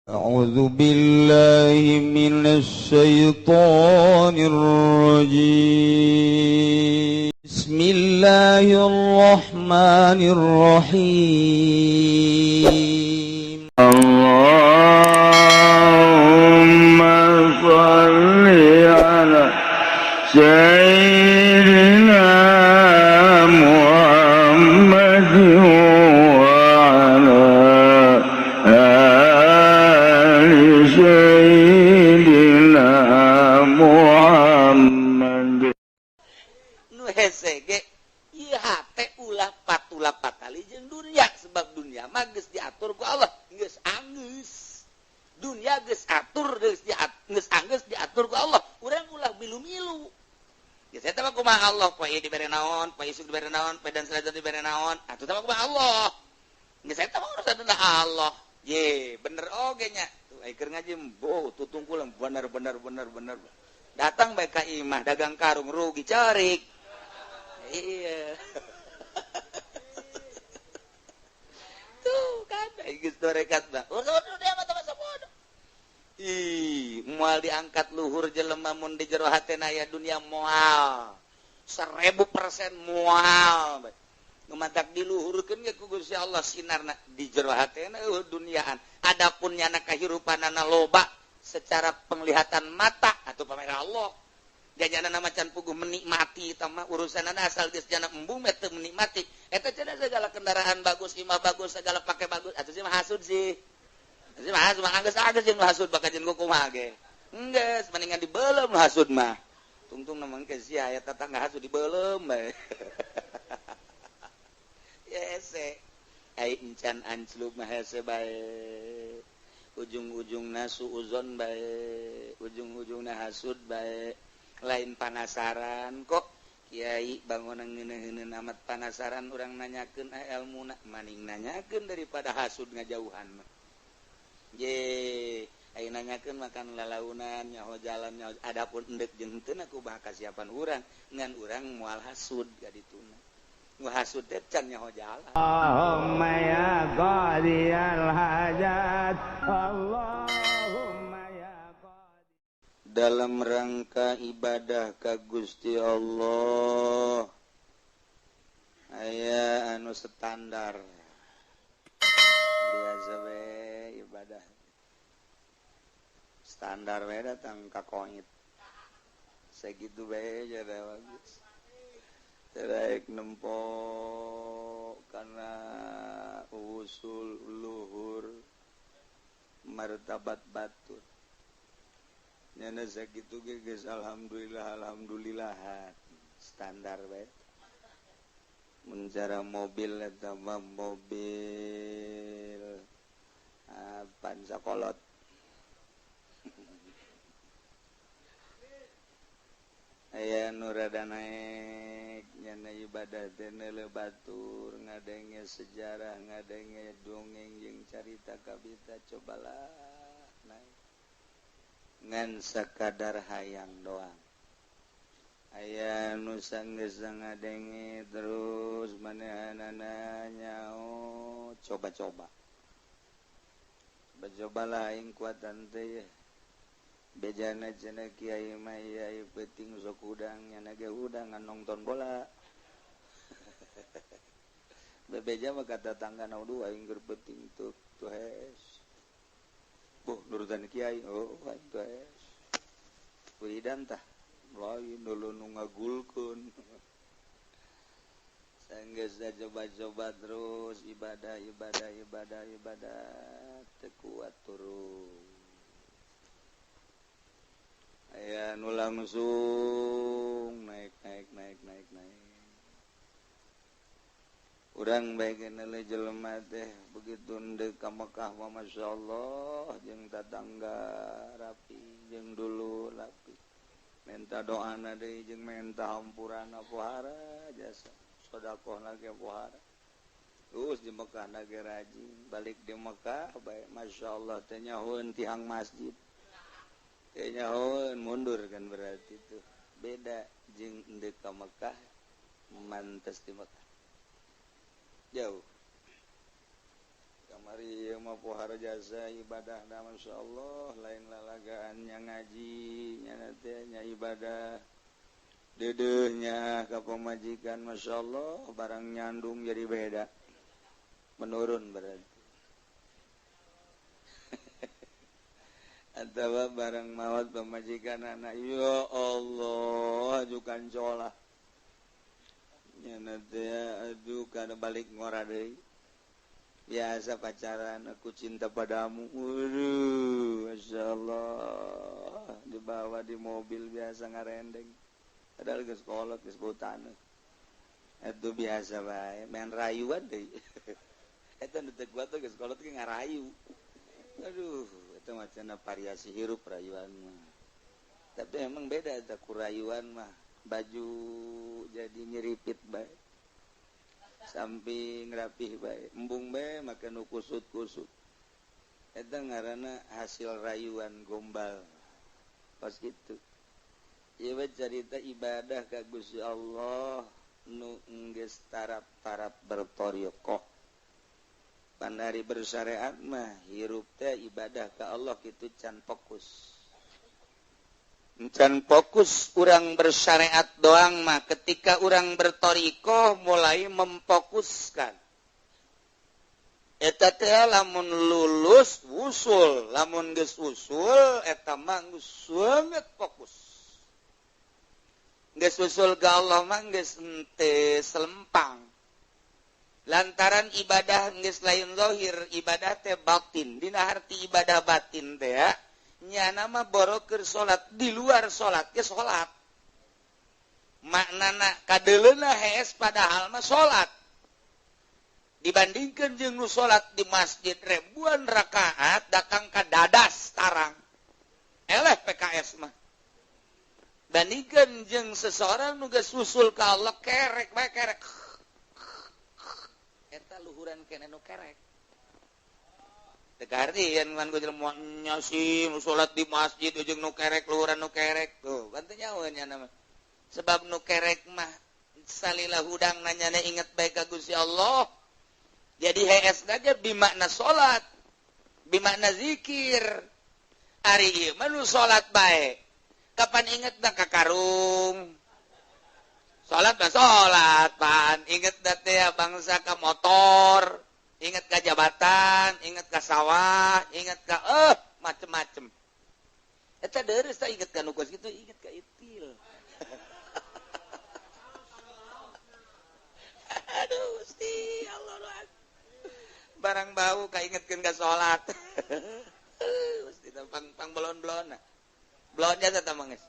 أعوذ بالله من الشيطان الرجيم. بسم الله الرحمن الرحيم. اللهم صل على سيدنا محمد وعلى آل سيدنا محمد. Nu hese ge ieu hate ulah patula patali jeung dunya, sebab dunya mah geus diatur ku Allah, geus anggeus. Dunya geus atur, geus diat geus anggeus diatur ku Allah. Urang ulah milu-milu. Geus eta mah kumaha Allah, poe ieu dibere naon, poe isuk dibere naon, poe dan selanjutnya dibere naon, atuh teh mah kumaha Allah. Geus eta mah urusan Allah. Ye, bener oge nya. Tuh ai keur ngaji boh tutungkul bener bener bener bener. Datang bae ka imah, dagang karung rugi cerik. Iya. Tuh kan geus torekat mah. Ih, moal diangkat luhur jelema mun di jero hatena aya dunia, moal. 1000% moal. Nu matak diluhurkeun ge ku Gusti Allah sinarna di jero hatena eueuh duniaan. Adapun nyana kahirupanana loba secara penglihatan mata atau pamer Allah. Jajana macan puguh menikmati eta mah urusanana, asal geus jana embung mah teu menikmati. Eta cenah segala kendaraan bagus, imah bagus, segala pakai bagus, atuh sih mah hasud sih. Sih mah hasud mah anggeus-anggeus jeung nu hasud bakal jeung kumaha ge. Enggeus mendingan dibeuleum nu hasud mah. Tungtung namang ke sia aya tetangga hasud dibeuleum bae. Ya hese. Ai encan anclub mah hese bae. Ujung-ujungna suuzon bae, ujung-ujungna hasud bae. Lain panasaran kok kiai bangunan ngeuneuh-ngeuneun amat panasaran urang nanyakeun ilmuna, maning nanyakeun daripada hasud ngajauhan mah. Ye, ai nanyakeun makan lalaunan nyaho jalan nyaho, adapun endek jeung henteu ku bah kasiapan urang, ngan urang moal hasud ka dituna. Nu hasud teh can nyaho jalan. Allahumma ya qadiyal hajat, Allahumma ya qadi. Dalam rangka ibadah ka Gusti Allah aya anu standar biasa we ibadah standar we, datang ka koit segitu we jadi bagus. Terek nempo karena usul luhur martabat batur nyana sakitu ge geus alhamdulillah alhamdulillah standar we. Mun cara mobil eta mah mobil Avanza kolot. Aya nu rada naek nyana ibadah teh neuleuh batur, ngadenge sejarah, ngadenge dongeng jeung carita kabita, cobalah naek ngan sakadar hayang doang. Aya nu sanggeus ngadenge terus manehanana nyao coba-coba, coba-cobalah aing kuatan teh bejana cenah kiai mah kiai peuting sok hudang, nyana ge hudang ngan nonton bola. Bebeja mah kata tangga na dua aing keur peuting tuh tuh hes. Boh nurutan kiai, oh aing tuh hes. Wiridan tah lain dulu nu ngagulkeun. Sanggeus coba-coba terus ibadah ibadah ibadah ibadah teu kuat turun. Aya nu langsung naik naik naik naik naik. Urang bae geuneuh jelema teh begitu ndek ka Mekah mah masyaallah jeung tatangga rapi jeung dulu rapi. Minta doana deui jeung minta hampurana pohara jasa sedekahna ge pohara. Terus di Mekah na ge rajin, balik di Mekah bae masyaallah teh nyahoeun tihang masjid. Teh nyahoeun mundur kan berarti tuh. Beda jeung ndek ka Mekah mantes di Mekah. Jauh. Kamari ieu mah pohara jasa ibadah da masyaallah lain lalagaannya ngaji nya teh nya ibadah dedehnya ka pamajikan masyaallah barang nyandung jadi beda menurun berarti. Atau barang mawat pamajikan anak ya Allah ajukan colah nya teh aduh kana balik ngora deui biasa pacaran aku cinta padamu waduh masyaallah dibawa di mobil biasa ngarendeng padahal geus kolot geus bau taneuh itu biasa bae main rayuan deui eta nu teu kuat geus kolot ge ngarayu aduh eta macana variasi hirup rayuan mah tapi emang beda eta ku rayuan mah baju jadi nyeripit bae samping rapih bae embung bae make nu kusut-kusut eta ngaranna hasil rayuan gombal pas kitu. Ieu carita ibadah ka Gusti Allah nu geus tarap-tarap bertoriqoh. Pandari bersyariat mah hirup teh ibadah ka Allah kitu can fokus. Can fokus urang bersyariat doang mah ketika urang bertoriqoh mulai memfokuskan. Eta teh lamun lulus wusul, lamun geus usul eta mah geus banget fokus. Geus usul ka Allah mah geus henteu selempang. Lantaran ibadah geus lain zahir, ibadah teh batin. Dina harti ibadah batin teh nyana mah boroker salat di luar salat ge salat. Maknana kadeuleuna hees padahal mah salat. Dibandingkeun jeung nu salat di masjid ribuan rakaat datang ka dadas tarang. Eleh PKS mah. Bandingkeun jeung seseorang nu geus usul ka Allah kerek bae kerek. Eta luhuran keneh nu kerek. Teu kaharti man ku jelema nya sih nu salat di masjid jeung nu kerek luhuran nu kerek tuh kan teu nyaho nya mah. Sebab nu kerek mah salila hudang nanyana inget bae ka Gusti Allah. Jadi hees ge bimakna salat, bimakna zikir. Ari ieu mah nu salat bae. Kapan inget dah ka karung? Salat mah salat, pan inget dah teh bangsa ka motor, inget ka jabatan, inget ka sawah, inget ka macem-macem. Eta deureuh tah inget ka nu kos kitu, inget ka itil. Aduh, Gusti Allah. Barang bau kaingetkeun ka salat. Gusti pang belon-belon. Belon jasa tah mangis.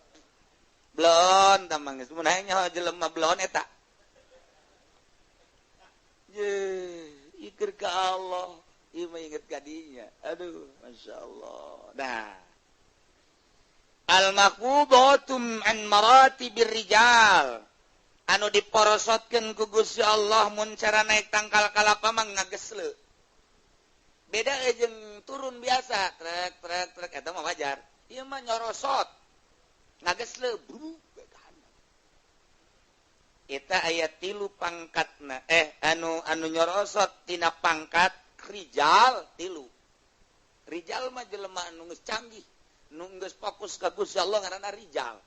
Belon tah mangis. Mun hayang nyaho jelema belon eta. Ye, ikir ka Allah, ieu mah inget ka dinya. Aduh, masyaallah. Nah. Al-maqbudatum an maratibir rijal. Anu diporosotkeun ku Gusti Allah mun cara naik tangkal kalapa mah ngagesle. Beda jeung turun biasa, trek trek trek eta mah wajar. Ieu mah nyorosot. Ngagesle bru eta aya tilu pangkatna anu anu nyorosot tina pangkat rijal tilu. Rijal mah jelema anu geus canggih, nu geus fokus ka Gusti Allah ngaranna rijal.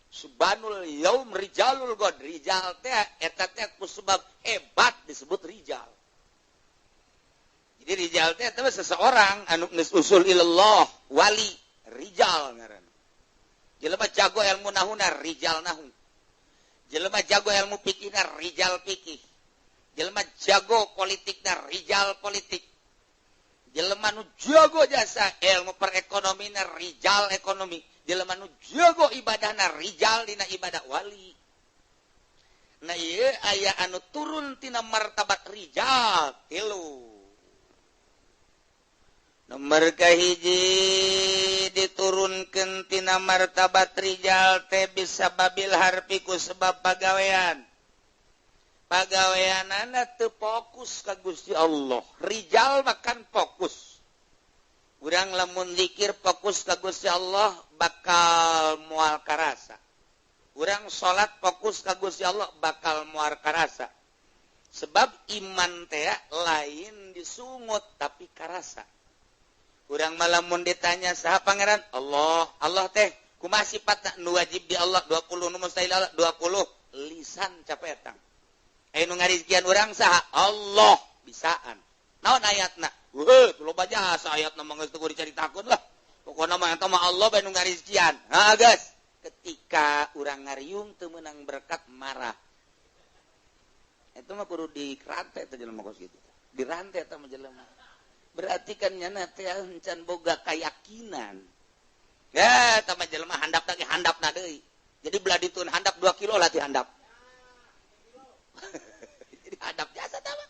Subhanul yaum rijalul god. Rijal teh eta teh ku sebab hebat disebut rijal. Jadi rijal teh eta seseorang anu geus usul ilallah, wali, rijal ngaranna. Jelema jago ilmu nahuna rijal nahu. Jelema jago ilmu fikihna rijal fikih. Jelema jago politikna rijal politik. Jelema nu jago jasa ilmu perekonomina rijal ekonomi. Jelema nu jago ibadahna rijal dina ibadah wali. Nah ieu aya anu turun tina martabat rijal tilu. Nomor kahiji diturunkeun tina martabat rijal teh bisa babil harfi ku sebab pagawean. Pagaweanana teu fokus ka Gusti Allah. Rijal makan fokus. Urang lamun zikir fokus ka Gusti Allah bakal moal karasa. Urang salat fokus ka Gusti Allah bakal moal karasa. Sebab iman teh lain disungut tapi karasa. Urang malamun ditanya saha pangeran? Allah. Allah teh kumaha sifatna? Nu wajib di Allah 20, nu mustahil Allah 20. Lisan capetang. Aya nu ngarizkian urang saha? Allah. Bisaan. Naon ayatna? Heuh, loba jasa ayatna mah geus teu dicaritakeun lah. Pokona mah eta mah Allah bae nu ngarizkian. Ha geus. Ketika urang ngariung teu meunang berkat marah. Itu mah kudu dirantai teh jelema kos kitu. Dirantai eta mah jelema. Berarti kan nyana teh encan boga keyakinan. Ya, eta mah jelema handap lagi handapna deui. Jadi belah ditun handap 2 kilo lah ti handap. Jadi handap jasa tah mah.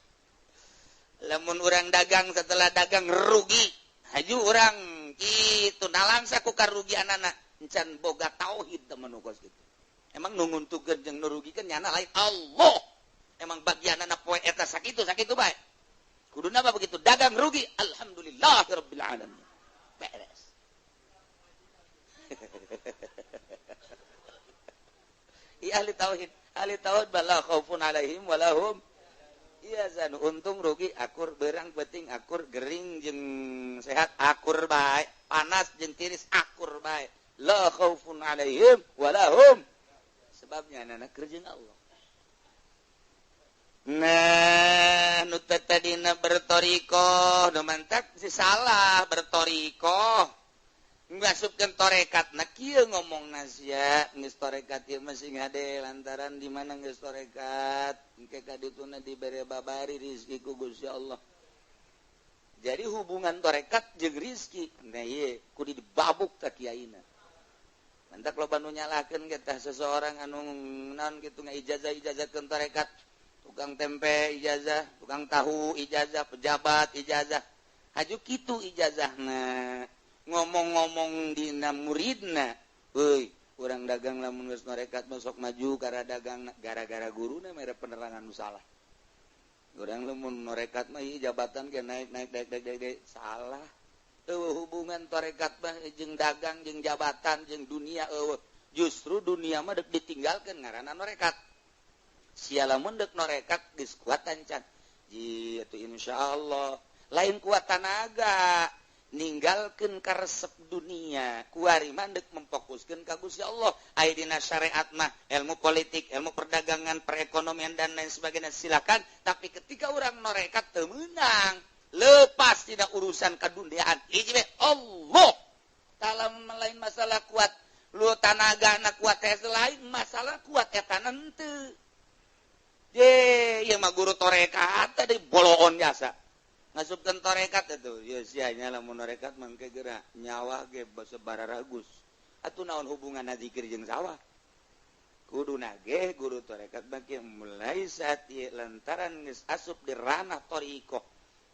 Lamun urang dagang setelah dagang rugi, haju urang kitu nalangsa ku karugianana encan boga tauhid teh mah nu kos kitu. Emang nu nguntukeun jeung nu rugikeun nyana lain Allah. Emang bagian anak poe eta sakitu sakitu bae. Kuduna mah begitu dagang rugi, alhamdulillahirabbil alamin. Beres. Iya ahli tauhid bala khaufun alaihim walahum yahzanun. Untung rugi akur, berang penting akur, gering jeung sehat akur bae, panas jeung tiris akur bae. La khaufun alaihim walahum. Sebabnya anak kerja Allah. Nah, nu tadina bertorikoh, nu mantak si salah bertorikoh. Ngasupkeun torekat, nah kieu ngomong sia, geus torekat ieu mah sing hade lantaran di mana geus torekat, engke ka dituna dibere babari rezeki ku Gusti Allah. Jadi hubungan torekat jeung rezeki, nah ieu kudu dibabuk ka kiaina. Mantak loba nu nyalahkeun ge tah seseorang anu naon kitu ngaijazah-ijazahkeun torekat. Tukang tempe ijazah, tukang tahu ijazah, pejabat ijazah. Haju kitu ijazahna. Ngomong-ngomong dina muridna, euy, urang dagang lamun geus norekat masuk maju gara dagang gara-gara guruna mere penerangan nu salah. Urang lamun norekat mah ieu jabatan ge naik naik naik naik naik salah. Eueuh hubungan torekat mah jeung dagang jeung jabatan jeung dunia eueuh. Justru dunia mah deuk ditinggalkeun ngaranna norekat. Sia lamun deuk norekat geus kuatan can. Ji atuh insyaallah lain kuat tanaga ninggalkeun karesep dunia kuari mah deuk memfokuskeun ka Gusti Allah. Aya dina syariat mah ilmu politik, ilmu perdagangan, perekonomian dan lain sebagainya silakan, tapi ketika urang norekat teu meunang, lepas tidak urusan kaduniaan. Hiji we Allah. Talam lain masalah kuat lu tanaga na kuat teh lain masalah kuat eta henteu. Ye, ieu mah guru torekat tadi boloon jasa. Ngasupkeun torekat atuh. Ye sia nya lamun norekat mangke geura nyawa ge basa bararagus. Atuh naon hubunganna zikir jeung sawah? Kuduna ge guru torekat bagi mulai saat ieu lantaran geus asup di ranah thariqah.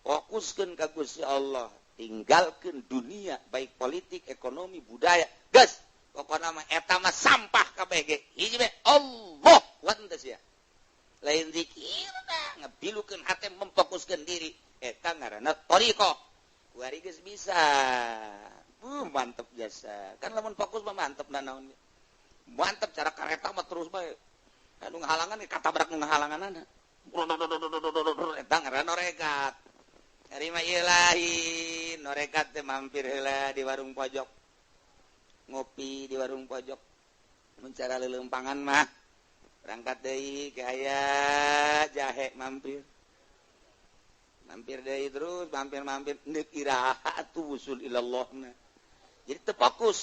Fokuskeun ka Gusti Allah, tinggalkeun dunia baik politik, ekonomi, budaya. Geus, pokona mah eta mah sampah kabeh ge. Hiji we Allah, kuat teu sia. Lain zikirna ngebilukeun hate memfokuskeun diri eta ngaranna thariqah. Kuari geus bisa. Mantep jasa. Kan lamun fokus mah mantep naon. Mantep cara kareta mah terus bae. Anu ngahalangan katabrak nu ngahalanganana. Eta ngaranna norekat. Ari mah ieu lain, norekat teh mampir heula di warung pojok. Ngopi di warung pojok. Mun cara leuleumpangan mah berangkat deui ke aya jahe mampir. Mampir deui terus, mampir-mampir neuk iraha atuh wusul ilallahna. Jadi teu fokus.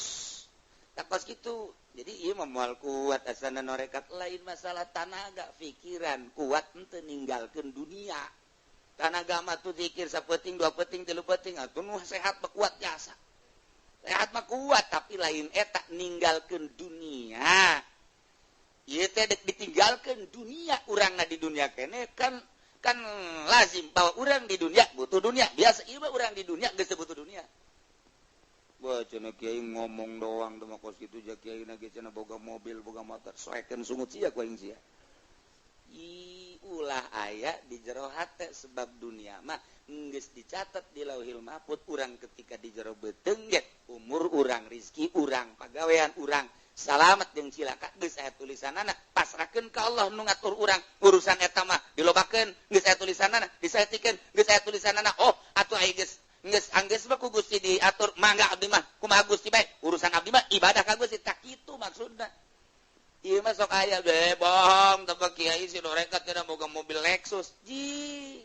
Takos kitu. Jadi ieu mah moal kuat asana norekat lain masalah tanaga, pikiran kuat henteu ninggalkeun dunia. Tanaga mah tuh zikir sapeting, dua peting, tilu peting atuh nu sehat mah kuat jasa. Sehat mah kuat tapi lain eta ninggalkeun dunia. Ieu teh dek ditinggalkeun dunia urangna di dunia kene kan kan lazim bahwa urang di dunia butuh dunia. Biasa ieu mah urang di dunia geus butuh dunia. Wah cenah kiai ngomong doang teh mah kos kitu ja kiai na ge cenah boga mobil boga motor soekeun sungut sia ku aing sia. Ih ulah aya di jero hate sebab dunia mah geus dicatat di Lauhil Mahfud urang ketika di jero beuteung ge umur urang, rezeki urang, pagawean urang Salamat jeung cilaka geus aya tulisanana, pasrahkeun ka Allah nu ngatur urang. Urusan eta mah dilobakeun, geus aya tulisanana, disaetikeun, geus aya tulisanana. Oh, atuh aya geus geus anggeus mah ku Gusti diatur, mangga abdi mah kumaha Gusti bae. Urusan abdi mah ibadah ka Gusti, tak kitu maksudna. Ieu mah sok aya be bohong teh kiai si norekat cenah boga mobil Lexus. Ji.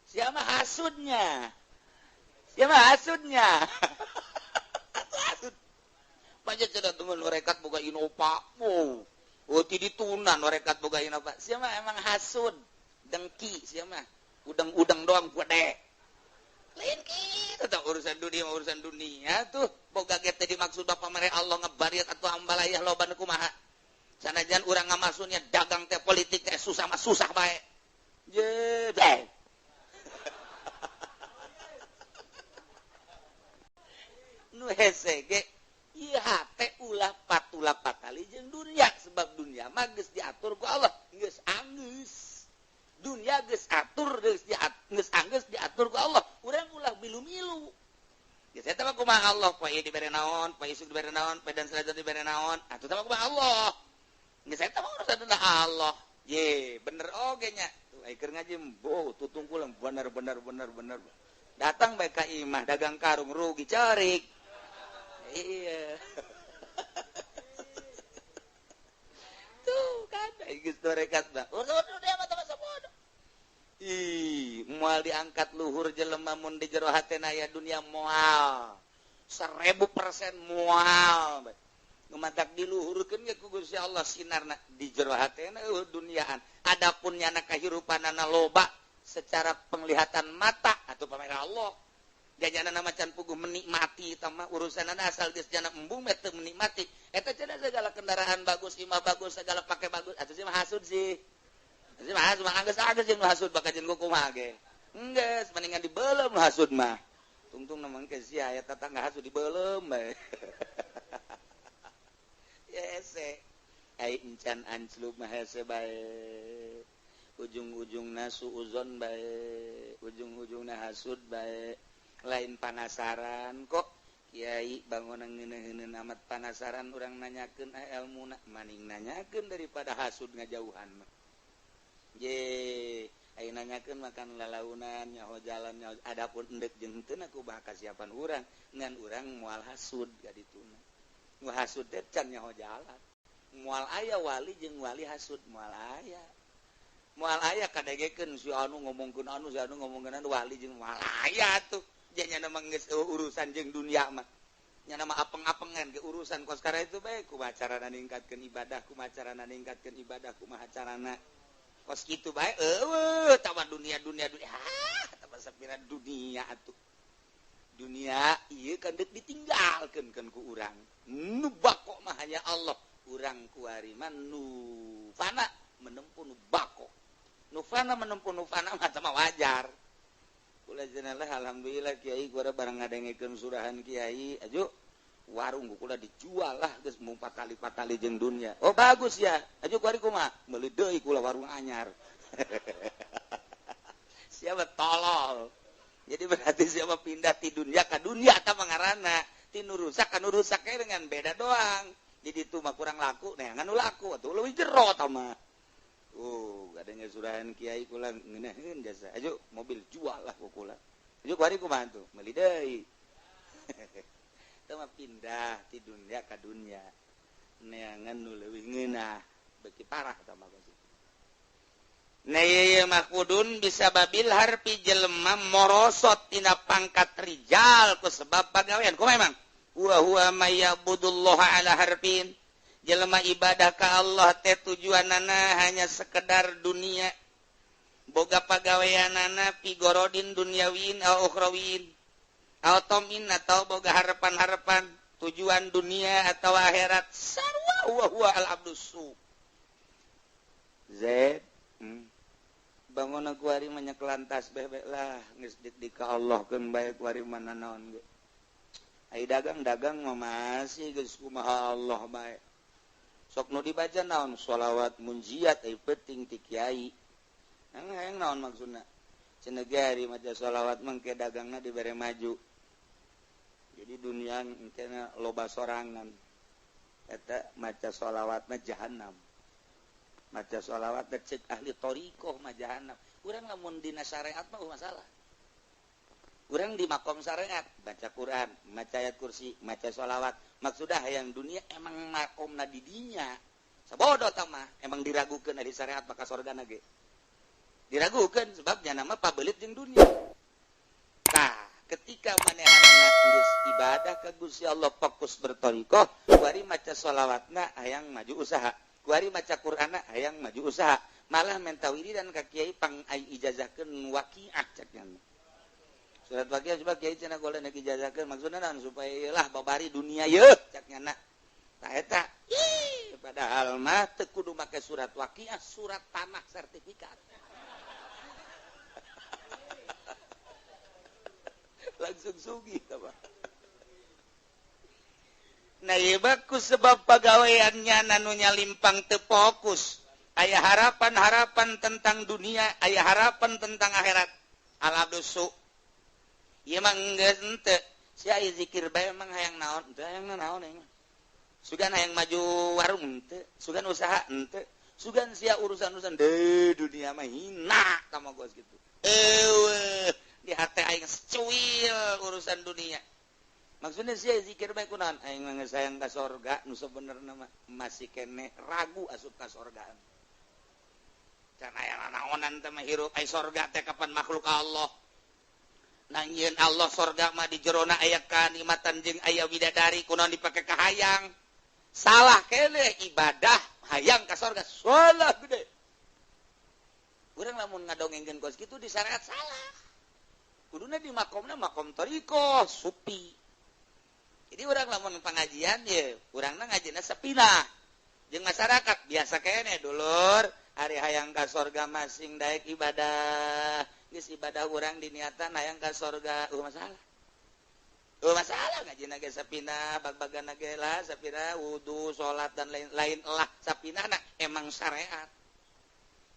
Siapa hasudnya? Siapa hasudnya? Hasud. Panjat cenah temen norekat boga Innova. Oh, oh ti ditunan norekat boga Innova. Siapa emang hasud? Dengki siapa? Udang-udang doang gede. Lain kitu tah urusan dunia mah urusan dunia tuh. Boga ge teh dimaksud Bapak mere Allah ngebariat atuh ambalayah loba nu kumaha. Sanajan urang ngamasuknya dagang teh politik teh susah mah susah bae. Ye bae. Nu hese ge ieu hate ulah patula patali jeung dunia sebab dunia mah geus diatur ku Allah, geus anggeus. Dunia geus atur geus geus anggeus diatur ku Allah. Urang ulah milu-milu. Geus eta mah kumaha Allah, poe ieu dibere naon, poe isuk dibere naon, poe dan selanjutnya dibere naon, atuh teh mah kumaha Allah. Geus eta mah urusan Allah. Ye, bener oge nya. Tuh ai keur ngaji boh tutungkul bener bener bener bener. Datang bae ka imah dagang karung rugi cerik. Iya. Tuh kan geus torekat mah. Urusan dunia mah teu bodoh. Ih, moal diangkat luhur jelema mun di jero hatena aya dunia moal. 1000% moal. Ngumatak diluhurkeun ge ku Gusti Allah sinarna di jero hatena eueuh duniaan. Adapun nyana kahirupanana loba secara penglihatan mata atau pamer Allah. Jajanana macan puguh menikmati eta mah urusanana asal geus jana embung mah teu menikmati. Eta cenah segala kendaraan bagus, imah bagus, segala pake bagus, atuh sih mah hasud sih. Sih mah hasud mah anggeus-anggeus jeung hasud bakal jeung kumaha ge. Enggeus mendingan dibeuleum hasud mah. Tungtung na mangke sia aya tetangga hasud dibeuleum bae. Hese ai encan anclub mah hese bae. Ujung-ujungna suuzon bae, ujung-ujungna hasud bae. Lain panasaran kok kiai bangunan ngeuneun amat panasaran urang nanyakeun elmuna maning nanyakeun daripada hasud ngajauhan mah. Ye, ai nanyakeun makan lalaunan nyaho jalan nyaho adapun endek jeung henteu ku bah kasiapan urang ngan urang moal hasud ka dituna. Nu hasud teh can nyaho jalan. Moal aya wali jeung wali hasud moal aya. Moal aya kadegekeun si anu ngomongkeun anu si anu ngomongkeun anu wali jeung moal aya tuh. Janya mah geus urusan jeung dunia mah. Nya mah apeng-apengan ke urusan kos kara itu bae kumaha carana ningkatkeun ibadah, kumaha carana ningkatkeun ibadah, kumaha carana kos kitu bae eueuh tah dunia dunia dunia. Ah, tah sapira dunia atuh. Dunia ieu kan deuk ditinggalkeun kan ku urang. Nu bako mah hanya Allah. Urang kuari mah nu fana menempuh nu bako. Nu fana menempuh nu fana mah tah wajar. Kula jenengan alhamdulillah kiai kula barang ngadengekeun surahan kiai aju warung kula dijual lah geus mung patali-patali jeung dunia. Oh bagus ya. Aju kuari kumaha? Meuli deui kula warung anyar. Siapa tolol. Jadi berarti siapa pindah ti dunia ka dunia ta mangarana. Ti nu rusak ka nu rusak dengan beda doang. Jadi itu mah kurang laku, neangan nu laku atuh leuwih jero ta mah. Oh, adanya surahan kiai kula ngeunaheun jasa. Aju mobil jual lah ku kula. Aju kuari kumaha tuh? Meuli deui. Teu mah pindah ti dunia ka dunia. Neangan nu leuwih ngeunah, beuki parah ta mah pasti. Nah ieu mah kudun bisa babil harpi jelema morosot tina pangkat rijal ku sebab pagawean. Kumaha emang? Wa huwa may ya'budullaha ala harfin. Jelema ibadah ka Allah teh tujuanana hanya sekedar dunia. Boga pagaweanana pigorodin dunyawin au ukhrawin. Au tomin atau boga harapan-harapan tujuan dunia atau akhirat. Sarwa wa huwa al abdus su. Zaid, bangun aku hari banyak lantas bebek lah geus dik ka Allah keun bae kuari mana naon ge. Ai dagang-dagang mah masih geus kumaha Allah bae. Sok nu dibaca naon sholawat munjiat ai penting ti kiai. Hayang naon maksudna? Cenah ge ari maca sholawat mangke dagangna dibere maju. Jadi dunia engkena loba sorangan. Eta maca sholawat mah jahanam. Maca sholawat teh cek ahli thariqah mah jahanam. Urang lamun dina syariat mah masalah. Urang di makom syariat baca Quran, maca ayat kursi, maca sholawat. Maksudnya hayang dunia emang makomna di dinya. Sabodo tah mah emang diragukeun ari syariat maka sorgana ge. Diragukeun sebabnya nama pabelit jeung dunia. Tah, ketika manehanana geus ibadah ka Gusti Allah fokus berthariqah, kuari maca sholawatna hayang maju usaha, kuari maca Qur'anna hayang maju usaha, malah menta wiridan ka kiai pang ai ijazahkeun waqiah cek nya. Surat waqiah coba kiai cenah golek nek ijazahkeun maksudna naon supaya lah babari dunia yeuh cek nya. Tah eta ih padahal mah teu kudu make surat waqiah, surat tanah sertifikat. Langsung sugih apa. Nah ieu bagus sebab pagaweannya nanunya limpang teu fokus. Aya harapan-harapan tentang dunia, aya harapan tentang akhirat. Alabdusu. Ieu mah geus henteu. Sia zikir bae emang hayang naon? Teu hayang naon aing mah. Sugan hayang maju warung henteu, sugan usaha henteu, sugan sia urusan-urusan deui dunia mah hina tama gos kitu. Eueuh, di hate aing secuil urusan dunia. Maksudnya sia zikir bae kunaon? Aing mah geus hayang ka sorga nu sabenerna mah masih keneh ragu asup ka sorgaan. Can aya naonan teh mah hirup ai sorga teh kapan makhluk Allah. Nangieun Allah sorga mah di jerona aya kanikmatan jeung aya widadari kunaon dipake ka hayang. Salah keneh ibadah hayang ka sorga salah gede. Urang lamun ngadongengkeun kos kitu di syariat salah. Kuduna di makomna makom thariqah supi. Jadi urang lamun pengajian ye, urangna ngajina sepina. Jeung masyarakat biasa keneh dulur, ari hayang ka sorga masing daek ibadah. Geus ibadah urang diniatan hayang ka sorga, masalah. Masalah ngajina ge sapina, bag-bagana ge lah sapina wudu, salat dan lain-lain lah sapina na emang syariat.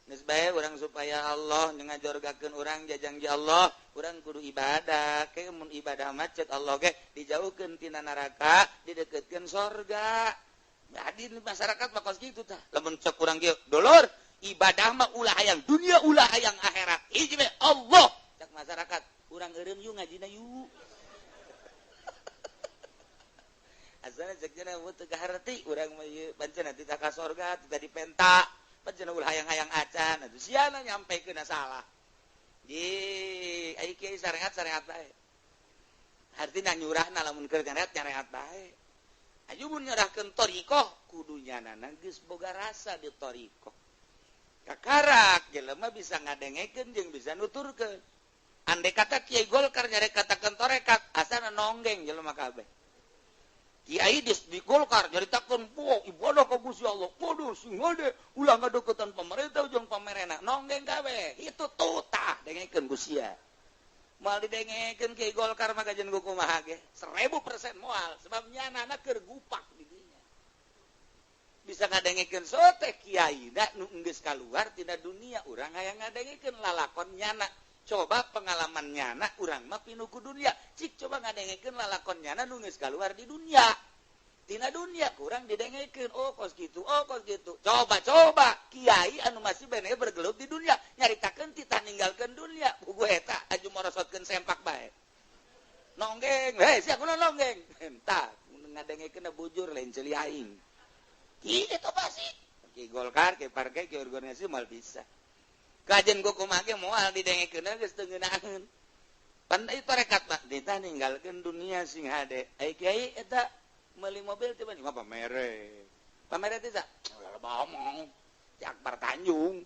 Geus bae urang supaya Allah ngajorgakeun urang jajangji Allah, urang kudu ibadah. Ke mun ibadah mah ceuk Allah ge dijauhkeun tina neraka, dideukeutkeun sorga. Jadi masyarakat mah kos kitu tah. Lamun ceuk urang ge dulur, ibadah mah ulah hayang dunia, ulah hayang akhirat. Hiji bae Allah cek masyarakat, urang eureun yuk ngajina yuk. Asalna cek cenah teu kaharti urang mah ieu pancen teu ka sorga, teu dipenta. Pancen ulah hayang-hayang acan atuh siana nyampekeun salah. Di ai kiai syariat syariat bae. Artina nyurahna lamun keur syariat syariat bae. Aju mun nyerahkeun thariqah kudu nyanana geus boga rasa di thariqah. Kakarak jelema bisa ngadengekeun jeung bisa nuturkeun. Andai kata Kiai Golkar nyarek katakeun tarekat asana nonggeng jelema kabeh. Kiai di Golkar nyaritakeun poh ibadah ka Gusti Allah kudu sing hade ulah ngadeukeutan pemerintah jeung pamerena nonggeng kabeh. Itu tutah dengekeun ku sia. Moal didengekeun Kiai Golkar mah kajian kumaha ge 1000% moal sebab nyanana keur gupak di dinya. Bisa ngadengekeun sote kiai da nu geus kaluar tina dunia urang hayang ngadengekeun lalakon nyana. Coba pengalaman nyana urang mah pinuh ku dunia. Cik coba ngadengekeun lalakon nyana nu geus kaluar di dunia. Tina dunia kurang didengekeun oh kos kitu, oh kos kitu. Coba-coba kiai anu masih bene bergelut di dunia nyaritakeun titah ninggalkeun dunia. Buku eta aju morosotkeun sempak bae. Nonggeng, hei sia kunaon nonggeng? Entah ngadengekeun bujur lain ceuli aing. Kitu pasti. Ki Golkar, ki partai, ki organisasi moal bisa. Kajen ku kumaha ge moal didengekeun geus teu ngeunaheun. Pan ieu tarekat mah ditah ninggalkeun dunia sing hade. Ai kiai eta meuli mobil teh mah pamere. Pamere teh sa? Ulah omong. Ti Akbar Tanjung.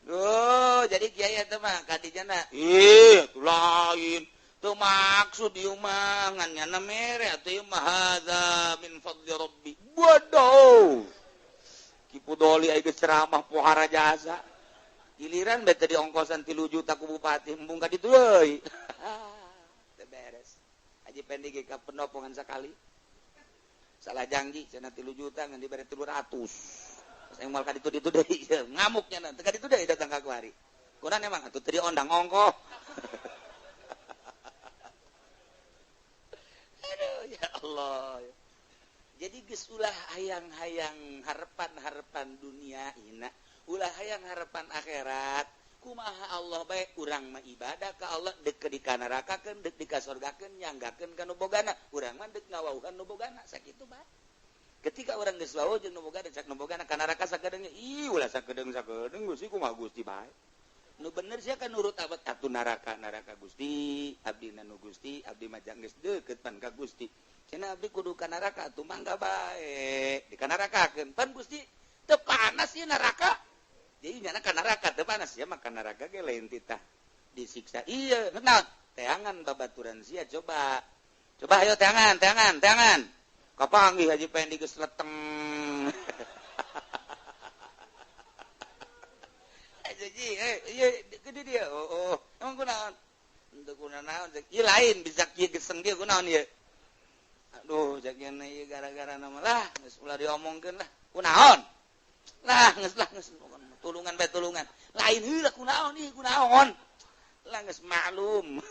Duh, jadi kiai eta mah kadijana. Ih, atuh lain. Teu maksud ieu mah ngan nyana mere atuh ieu mah hadza min fadli rabbi. Bodoh. Ki Pudoli ai geus ceramah pohara jasa. Giliran bete di ongkosan 3 juta ku bupati embung ka ditu euy. Teu beres. Haji Pendi ge ka pendopongan sakali. Salah janji cenah 3 juta ngan dibere 300. Terus aing moal ka ditu ditu deui ngamuk nya teu ka ditu deui datang ka kuari. Kunaon emang atuh teu diondang ongkoh. Aduh ya Allah. Jadi geus ulah hayang-hayang harapan-harapan dunia hina, ulah hayang harapan akhirat. Kumaha Allah bae urang mah ibadah ka Allah deuk dikanarakakeun, deuk dikasorgakeun, nyanggakeun ka nu bogana. Urang mah deuk ngawauhan nu bogana, sakitu bae. Ketika urang geus wawuh jeung nu bogana, cak nu bogana ka neraka sakedeung, ih ulah sakedeung-sakedeung Gusti kumaha Gusti bae. Nu bener sia kan nurut abad atuh neraka, neraka Gusti, abdi na nu Gusti, abdi mah geus deukeut pan ka Gusti. Cenah abdi kudu ka neraka atuh mangga bae. Dikanarakakeun pan Gusti teu panas ieu neraka. Jadi nyana ka neraka teu panas ya mah ka neraka ge lain titah disiksa. Iya, naon? Teangan babaturan sia coba. Coba ayo teangan, teangan, teangan. Kapanggih Haji Pendi geus leteng. Haji, ieu gede dia. Oh, oh. Emang kunaon? Henteu kunaon. Ieu lain bisa kieu geseng dia kunaon ieu. Aduh, jagian ieu gara-gara nama lah, geus ulah diomongkeun lah. Kunaon? Lah, geus lah, geus tulungan bae tulungan. Lain heula kunaon ieu kunaon? Lah geus maklum.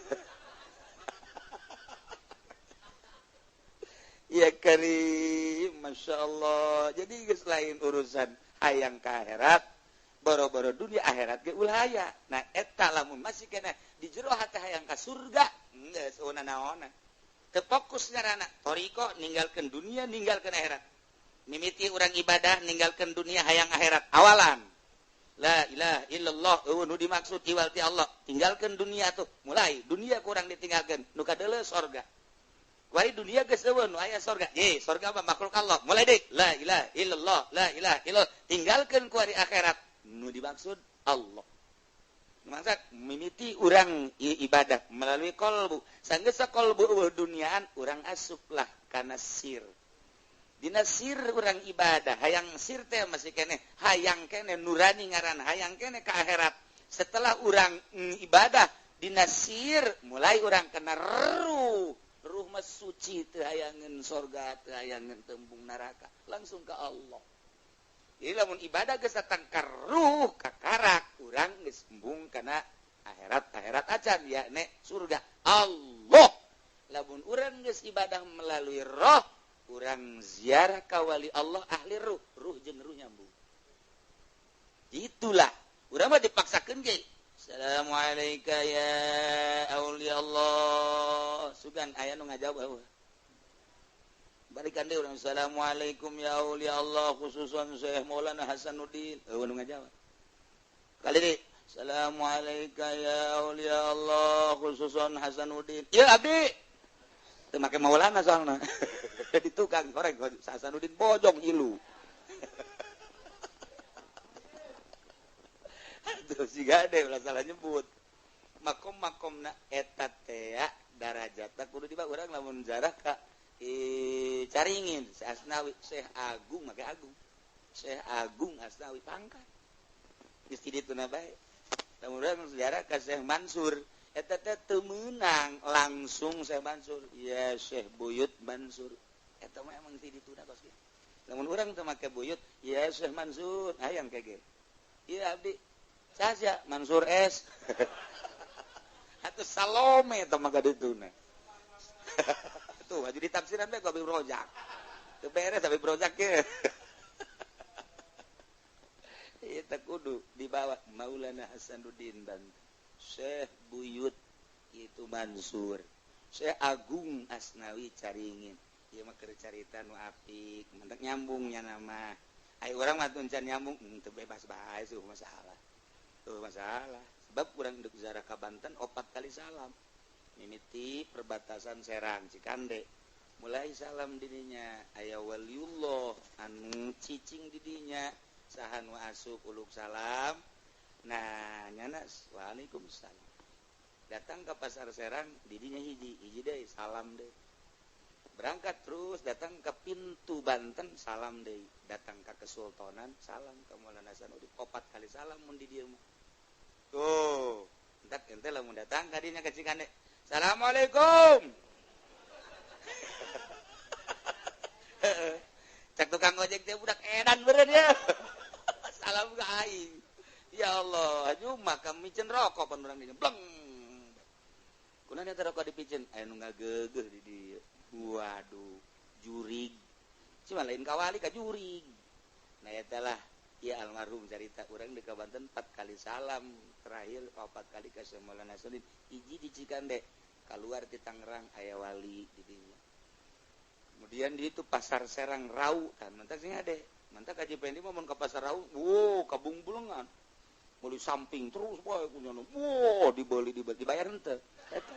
Ya karim, Masya Allah. Jadi geus lain urusan hayang ka akhirat, boro-boro dunia akhirat ge ulah aya. Nah eta lamun masih kena di jero hati hayang ka surga, geus naonan. Teu fokus ngaranna toriko ninggalkeun dunia, ninggalkeun akhirat. Mimiti urang ibadah ninggalkeun dunia hayang akhirat awalan. La ilaha illallah eueuh nu dimaksud iwal ti Allah. Tinggalkeun dunia tuh, mulai dunia kurang ditinggalkeun, nu kadeuleu sorga. Wari dunia geus eueuh nu aya sorga. Ye, sorga mah makhluk Allah. Mulai deui la ilaha illallah, la ilaha illallah. Tinggalkeun ku ari akhirat nu dimaksud Allah. Maksud mimiti urang ibadah melalui kolbu. Sanggeus kolbu eueuh duniaan urang asuplah kana sir. Dina sir urang ibadah, hayang sir teh masih keneh, hayang keneh nurani ngaran, hayang keneh ka akhirat. Setelah urang ibadah dina sir mulai urang kena ruh. Ruh mah suci teu hayangeun sorga, teu hayangeun tembung neraka, langsung ke Allah. Jadi lamun ibadah geus datang ka ruh kakarak, urang geus embung kana akhirat, akhirat acan ya ne surga Allah. Lamun urang geus ibadah melalui roh, urang ziarah ka wali Allah ahli ruh, ruh jeung ruh nyambung. Itulah urang mah dipaksakeun ge. Assalamualaikum ya aulia Allah. Sugan aya nu ngajawab eueuh. Balikan deui urang assalamualaikum ya aulia Allah khususan Syekh Maulana Hasanuddin. Eueuh nu ngajawab. Kali deui assalamualaikum ya aulia Allah khususan Hasanuddin. Ieu abdi. Teu make Maulana soalna. Di tukang goreng Hasanuddin bojong ilu. Tuh siga deh ulah salah nyebut. Makom-makomna eta teh darajatna kudu dibawa urang lamun jarah ka Caringin Syekh Asnawi, Syekh Agung make Agung. Syekh Agung Asnawi pangkat. Geus ti dituna bae. Lamun urang sejarah ka Syekh Mansur, eta teh teu meunang langsung Syekh Mansur. Ya Syekh Buyut Mansur. Eta mah emang ti dituna kos kieu. Lamun urang teu make Buyut, ya Syekh Mansur, hayang kege. Ieu abdi Saja Mansur S. Atau Salome teh mah kadituna. Tuh baju ditafsiran bae ku Habib Rozak. Teu beres Habib Rozak ge. Ieu teh kudu dibawa Maulana Hasanuddin Banten. Syekh Buyut itu Mansur. Syekh Agung Asnawi Caringin. Ieu mah keur carita nu apik, mentak nyambungnya nama. Ai urang mah teu nyambung, teu bebas bae seuh masalah. Tuh masalah. Sebab kurang induk ziarah ka Banten 4 kali salam. Mimiti perbatasan Serang Cikande. Mulai salam dirinya aya waliullah anu cicing didinya saha nu asup uluk salam. Nah, nyana waalaikumsalam. Datang ke pasar Serang didinya hiji, hiji deui salam deui. Berangkat terus datang ke pintu Banten salam deui, datang ke Kesultanan salam ke Maulana Hasanuddin 4 kali salam mun di dieu mah. Tuh, entak ente lamun datang ka dinya ka Cikande. Assalamualaikum. Cak tukang ojek teh budak edan beureun ya. Salam ka aing. Ya Allah, aju mah kami micen rokok pan urang dinya. Bleng. Kunaon eta rokok dipicen? Aya nu ngageugeuh di dieu. Waduh, jurig. Cuma lain ka wali ka jurig. Nah eta lah ya almarhum carita urang di Banten 4 kali salam terakhir 4 kali ka Syekh Maulana Hasanuddin hiji di Cikande keluar di Tangerang aya wali di dinya. Kemudian di itu pasar Serang Rau kan mentak sing ade mentak Haji Pendi mah mun ka pasar Rau wow kabung-bulungan meuli samping terus bae kunyana wow dibeli dibayar henteu eta.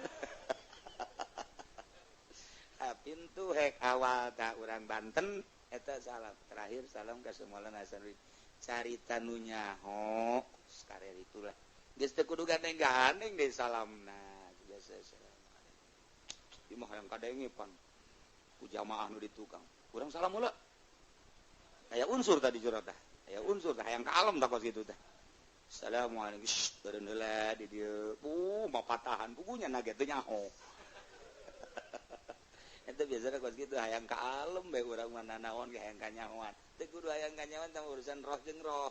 Pintu hek awal tak urang Banten eta salam terakhir salam ka Syekh Maulana Hasanuddin carita nu nyaho sakarer itulah geus teu kudu gandeng-gandeng deui salamna biasa salam ieu mah hayang kadenge pan ku jamaah nu di tukang urang salam heula aya unsur tadi curhat tah aya unsur tah hayang ka alam tah kos kitu tah assalamualaikum beureun heula di dieu mah patahan pugunya na ge teu nyaho. Itu biasanya kos gitu hayang ka alam bae urang mah nanaon ge hayang kanyahoan teu kudu hayang kanyahoan tah urusan roh jeung roh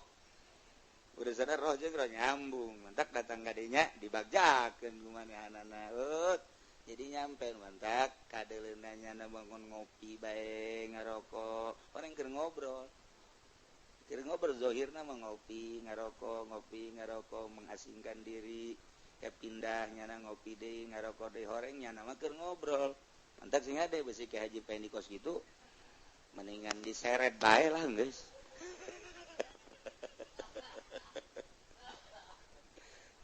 urusan roh jeung roh nyambung mantak datang ka dinya dibagjakeun kumanehanana jadi nyampe mantak kadeuleuna nyana bangun ngopi bae ngarokok orang keur ngobrol zohirna mah ngopi ngarokok mengasingkan diri ke pindah nyana ngopi deui ngarokok deui horeng nyana mah keur ngobrol. Mantak sing ade besi ke Haji Pendi kos gitu mendingan diseret bae lah geus.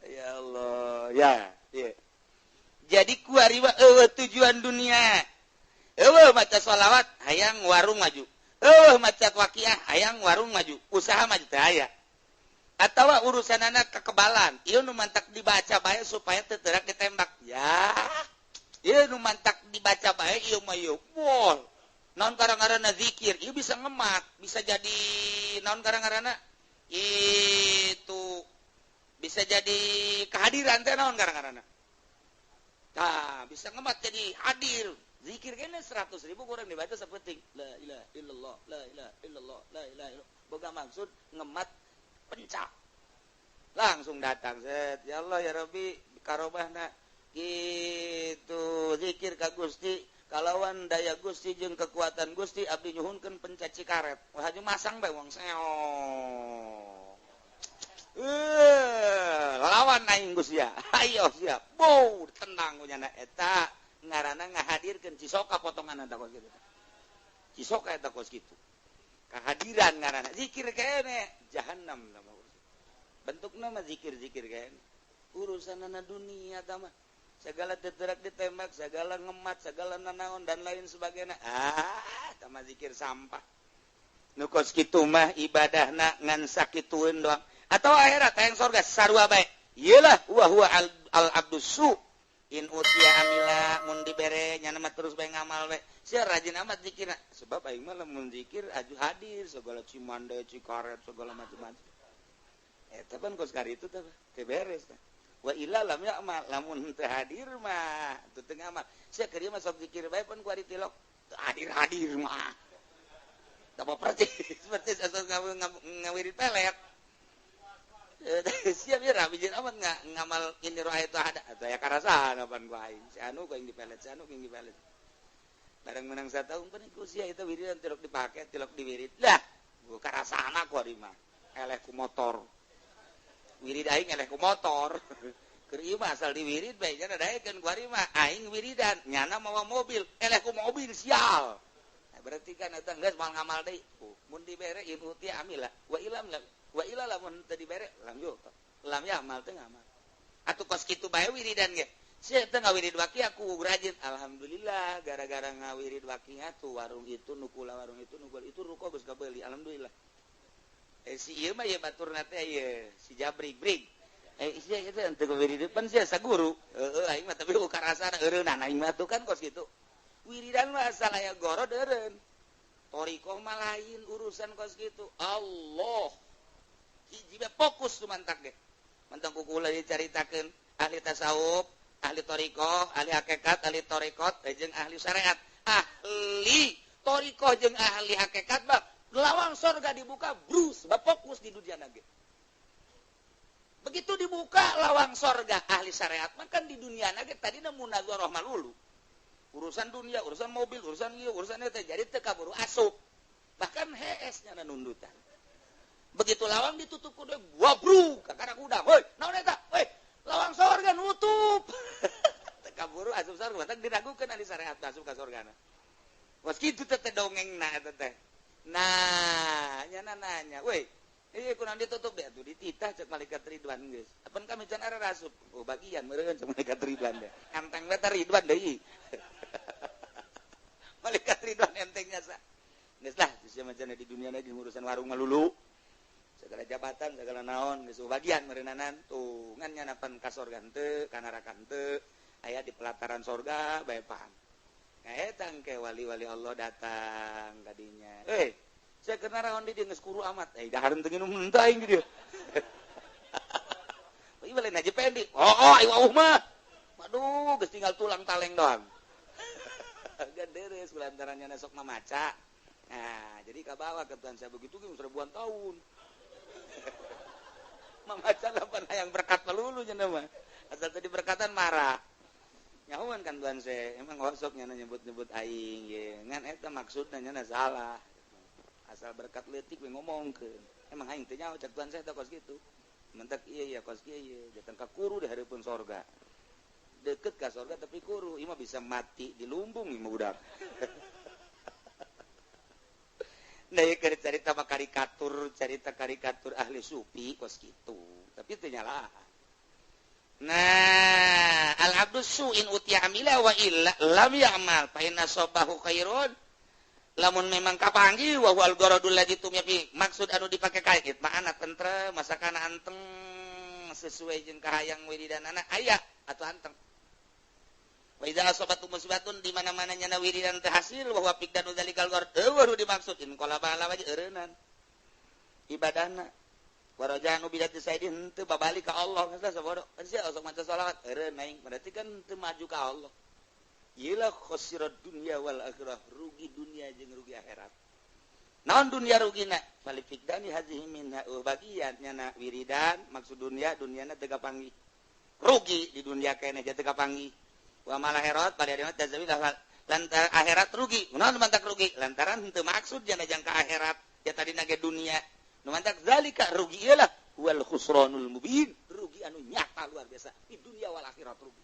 Ya Allah, ya, iya. Jadi kuari wa eueuh tujuan dunia. Eueuh maca sholawat hayang warung maju. Eueuh maca waqiah hayang warung maju, usaha maju teh aya. Atawa urusanana kekebalan, ieu nu mantak dibaca bae supaya teu teurak ditembak. Ya. Ieu nu mantak dibaca bae ieu mah ieu. Wah, naon karang-ngaranna zikir, ieu bisa ngemat, bisa jadi naon karang-ngaranna itu bisa jadi kehadiran teh naon karang-ngaranna. Tah, bisa ngemat jadi hadir. Zikir kene 100.000 kurang dibaca sapenting. La ilaha illallah, la ilaha illallah, la ilaha illallah. Boga maksud ngemat pencak. Langsung datang set. Ya Allah ya Rabbi karobahna. Gitu zikir ka Gusti kalawan daya Gusti jeung kekuatan Gusti abdi nyuhunkeun pencaci karet. Wah haji masang bae wong seong. Lawan aing Gusti ya. Ayo siap. Bow tenang kunyana eta ngaranna ngahadirkeun cisoka potongan eta kos kitu. Cisoka eta kos kitu. Kehadiran ngaranna zikir kene jahannam tah. Bentukna mah zikir-zikir kene. Urusanana dunia tah mah. Segala teterak ditembak, segala ngemat, segala nanaon dan lain sebagainya. Ah, tama zikir sampah. Nu kos kitu mah ibadahna ngan sakitueun doang. Atau akhirat hayang sorga sarua bae. Iyalah wa huwa al abdus su. In utia amila mun dibere nyana mah terus bae ngamal bae. Sia rajin amat zikirna. Sebab aing mah lamun zikir aju hadir segala cimande, cikaret, segala macam-macam. Eta pan kos karitu teh teu beres teh. Wa illa lam ya'mal lamun teu hadir mah teu teu ngamal sia keur ieu mah sok zikir bae pun ku ari tilok teu hadir-hadir mah teu percis percis asal ngawirid pelet sia bieu rajin amat ngamal ini roh itu ada atuh aya karasaan pan ku aing si anu ku aing dipelet si anu ku aing dipelet bareng menang sataun pan ku sia eta wiridan tilok dipake tilok diwirid lah ku karasana ku ari mah eleh ku motor wirid aing eleh ku motor. Keur ieu mah asal diwirid bae nya daekeun ku ari mah aing wiridan nyana mawa mobil eleh ku mobil sial. Nah, berarti kan eta geus moal ngamal deui. Mun dibere in uti amila wa ilam wa ila lamun teu dibere lam yo lam ya amal teu ngamal. Atuh kos kitu bae wiridan ge. Sia teu ngawirid waqiah ku rajin alhamdulillah gara-gara ngawirid waqiah tuh warung itu nukula warung itu nukul itu ruko geus kabeuli alhamdulillah. Si ieu mah ieu baturna teh ieu si Jabrik brig sia ieu teh teu wiridan sia saguru heueuh aing mah tapi ukarasana eureunana aing mah tuh kan kos kitu wiridan mah asal aya gorod eureun thoriqoh mah lain urusan kos kitu Allah hiji bae fokus tu mantak ge mantang ku kula dicaritakeun ahli tasawuf ahli thoriqoh ahli hakikat ahli thoriqot jeung ahli syariat ahli thoriqoh jeung ahli hakikat mah lawang sorga dibuka brus fokus di dunia nage. Begitu dibuka lawang sorga ahli syariat mah kan di dunia nage tadina munazarah malulu. Urusan dunia, urusan mobil, urusan ieu, urusan eta jadi teu kaburu asup. Bahkan hees nya nundutan. Begitu lawang ditutup ku deui wabruk kakara kuda. Hoi, naon eta? Hoi, lawang sorga nutup. Teu kaburu asup sorga, teh diragukeun ari syariat asup ka sorgana. Was kitu teh dongengna eta teh. Nah, nya nanya, "Woi, iya kunaon ditutup deh atuh dititah cek malaikat Ridwan geus. Apan kami can ara asup." Oh, bagian meureun cek malaikat Ridwan deh. Enteng we teh Ridwan deui. Malaikat Ridwan entengnya sa. Geus lah, geus macam di dunia lagi urusan warung melulu. Segala jabatan, segala naon geus bagian meureunnanan tuh ngan nyanapan ka sorga henteu, ka neraka henteu, aya di pelataran sorga bae paham. Nah eta engke wali-wali Allah datang kadinya. Saya kena raon di dia geus kuru amat. Dahar teu nginum henteu aing di dieu. Ieu lain Haji Pendi. Oh, aing wauh mah. Waduh, geus tinggal tulang taleng doang. Ganderes lantaran nya sok mamaca. Nah, jadi kabawa ke Tuhan saya begitu ge seribuan tahun. Mamaca lapan hayang berkat melulu cenah mah. Asal tadi berkatan marah. Nyahuan kan Tuhan saya, emang osok nya nyebut-nyebut aing ye. Ngan eta maksudna nya salah. Asal berkat leutik we ngomongkeun. Emang aing teh nyaho cek Tuhan saya teh kos kitu. Mentak ieu ya kos kieu ye, datang ka kuru di hareupeun sorga. Deket ka sorga tapi kuru, ieu mah bisa mati di lumbung ieu mah budak. Nah, ieu carita mah karikatur, carita karikatur ahli sufi kos kitu. Tapi teu nyalahan. Nah, al-abdu su'in utiya amila wa illa lam ya'mal fa inna sabahu khairun. Lamun memang kapanggih wa huwal gharadul ladzi tumya fi, maksud anu dipake kait ma'ana tentrem, masakana anteng sesuai jeung kahayang wiridanana aya atuh anteng. Wa idza asabatu musbatun di mana-mana nyana wiridan teh hasil wa huwa fiqdanu dzalikal gharad eueuh dimaksud in qala bala wajh eureunnan ibadahna. Warajanu bidati saidin henteu babalik ka Allah geus lah sabodo. Sia sok maca selawat eureun aing berarti kan teu maju ka Allah. Yelah khosirat dunya wal akhirah, rugi dunia jeung rugi akhirat. Naon dunia rugina? Falifikdani hazihi minha bagian nyana wiridan maksud dunia duniana teu kapanggih. Rugi di dunia keneh teu kapanggih. Wa mal akhirat pada hari tazawilah lantaran akhirat rugi. Naon mantak rugi? Lantaran henteu maksud jana jangka akhirat ya tadi nage dunia. Nu mantak zalika rugi ieu lah wal khusranul mubin, rugi anu nyata luar biasa di dunia wal akhirat rugi.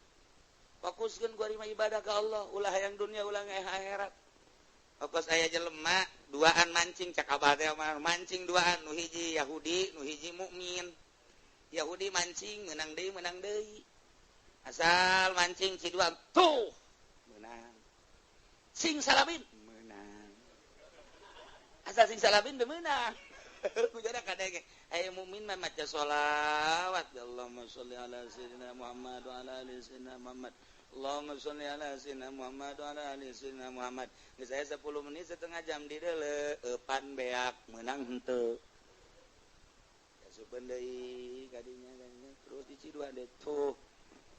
Fokuskeun gua rima ibadah ka Allah, ulah hayang dunia ulah akhirat. Fokus aya jelema duaan mancing cak abah teh mancing duaan nu hiji Yahudi, nu hiji mukmin. Yahudi mancing menang deui. Asal mancing si dua tuh menang. Sing salabin menang. Asal sing salabin teu meunang. Kujana kadenge aya mukmin mah maca sholawat Allahumma sholli ala sayyidina Muhammad wa ala ali sayyidina Muhammad. Allahumma sholli ala sayyidina Muhammad wa ala ali sayyidina Muhammad. Geus aya 10 menit setengah jam di deuleu eupan beak meunang henteu. Asupeun deui kadinya terus diciduan deui tuh.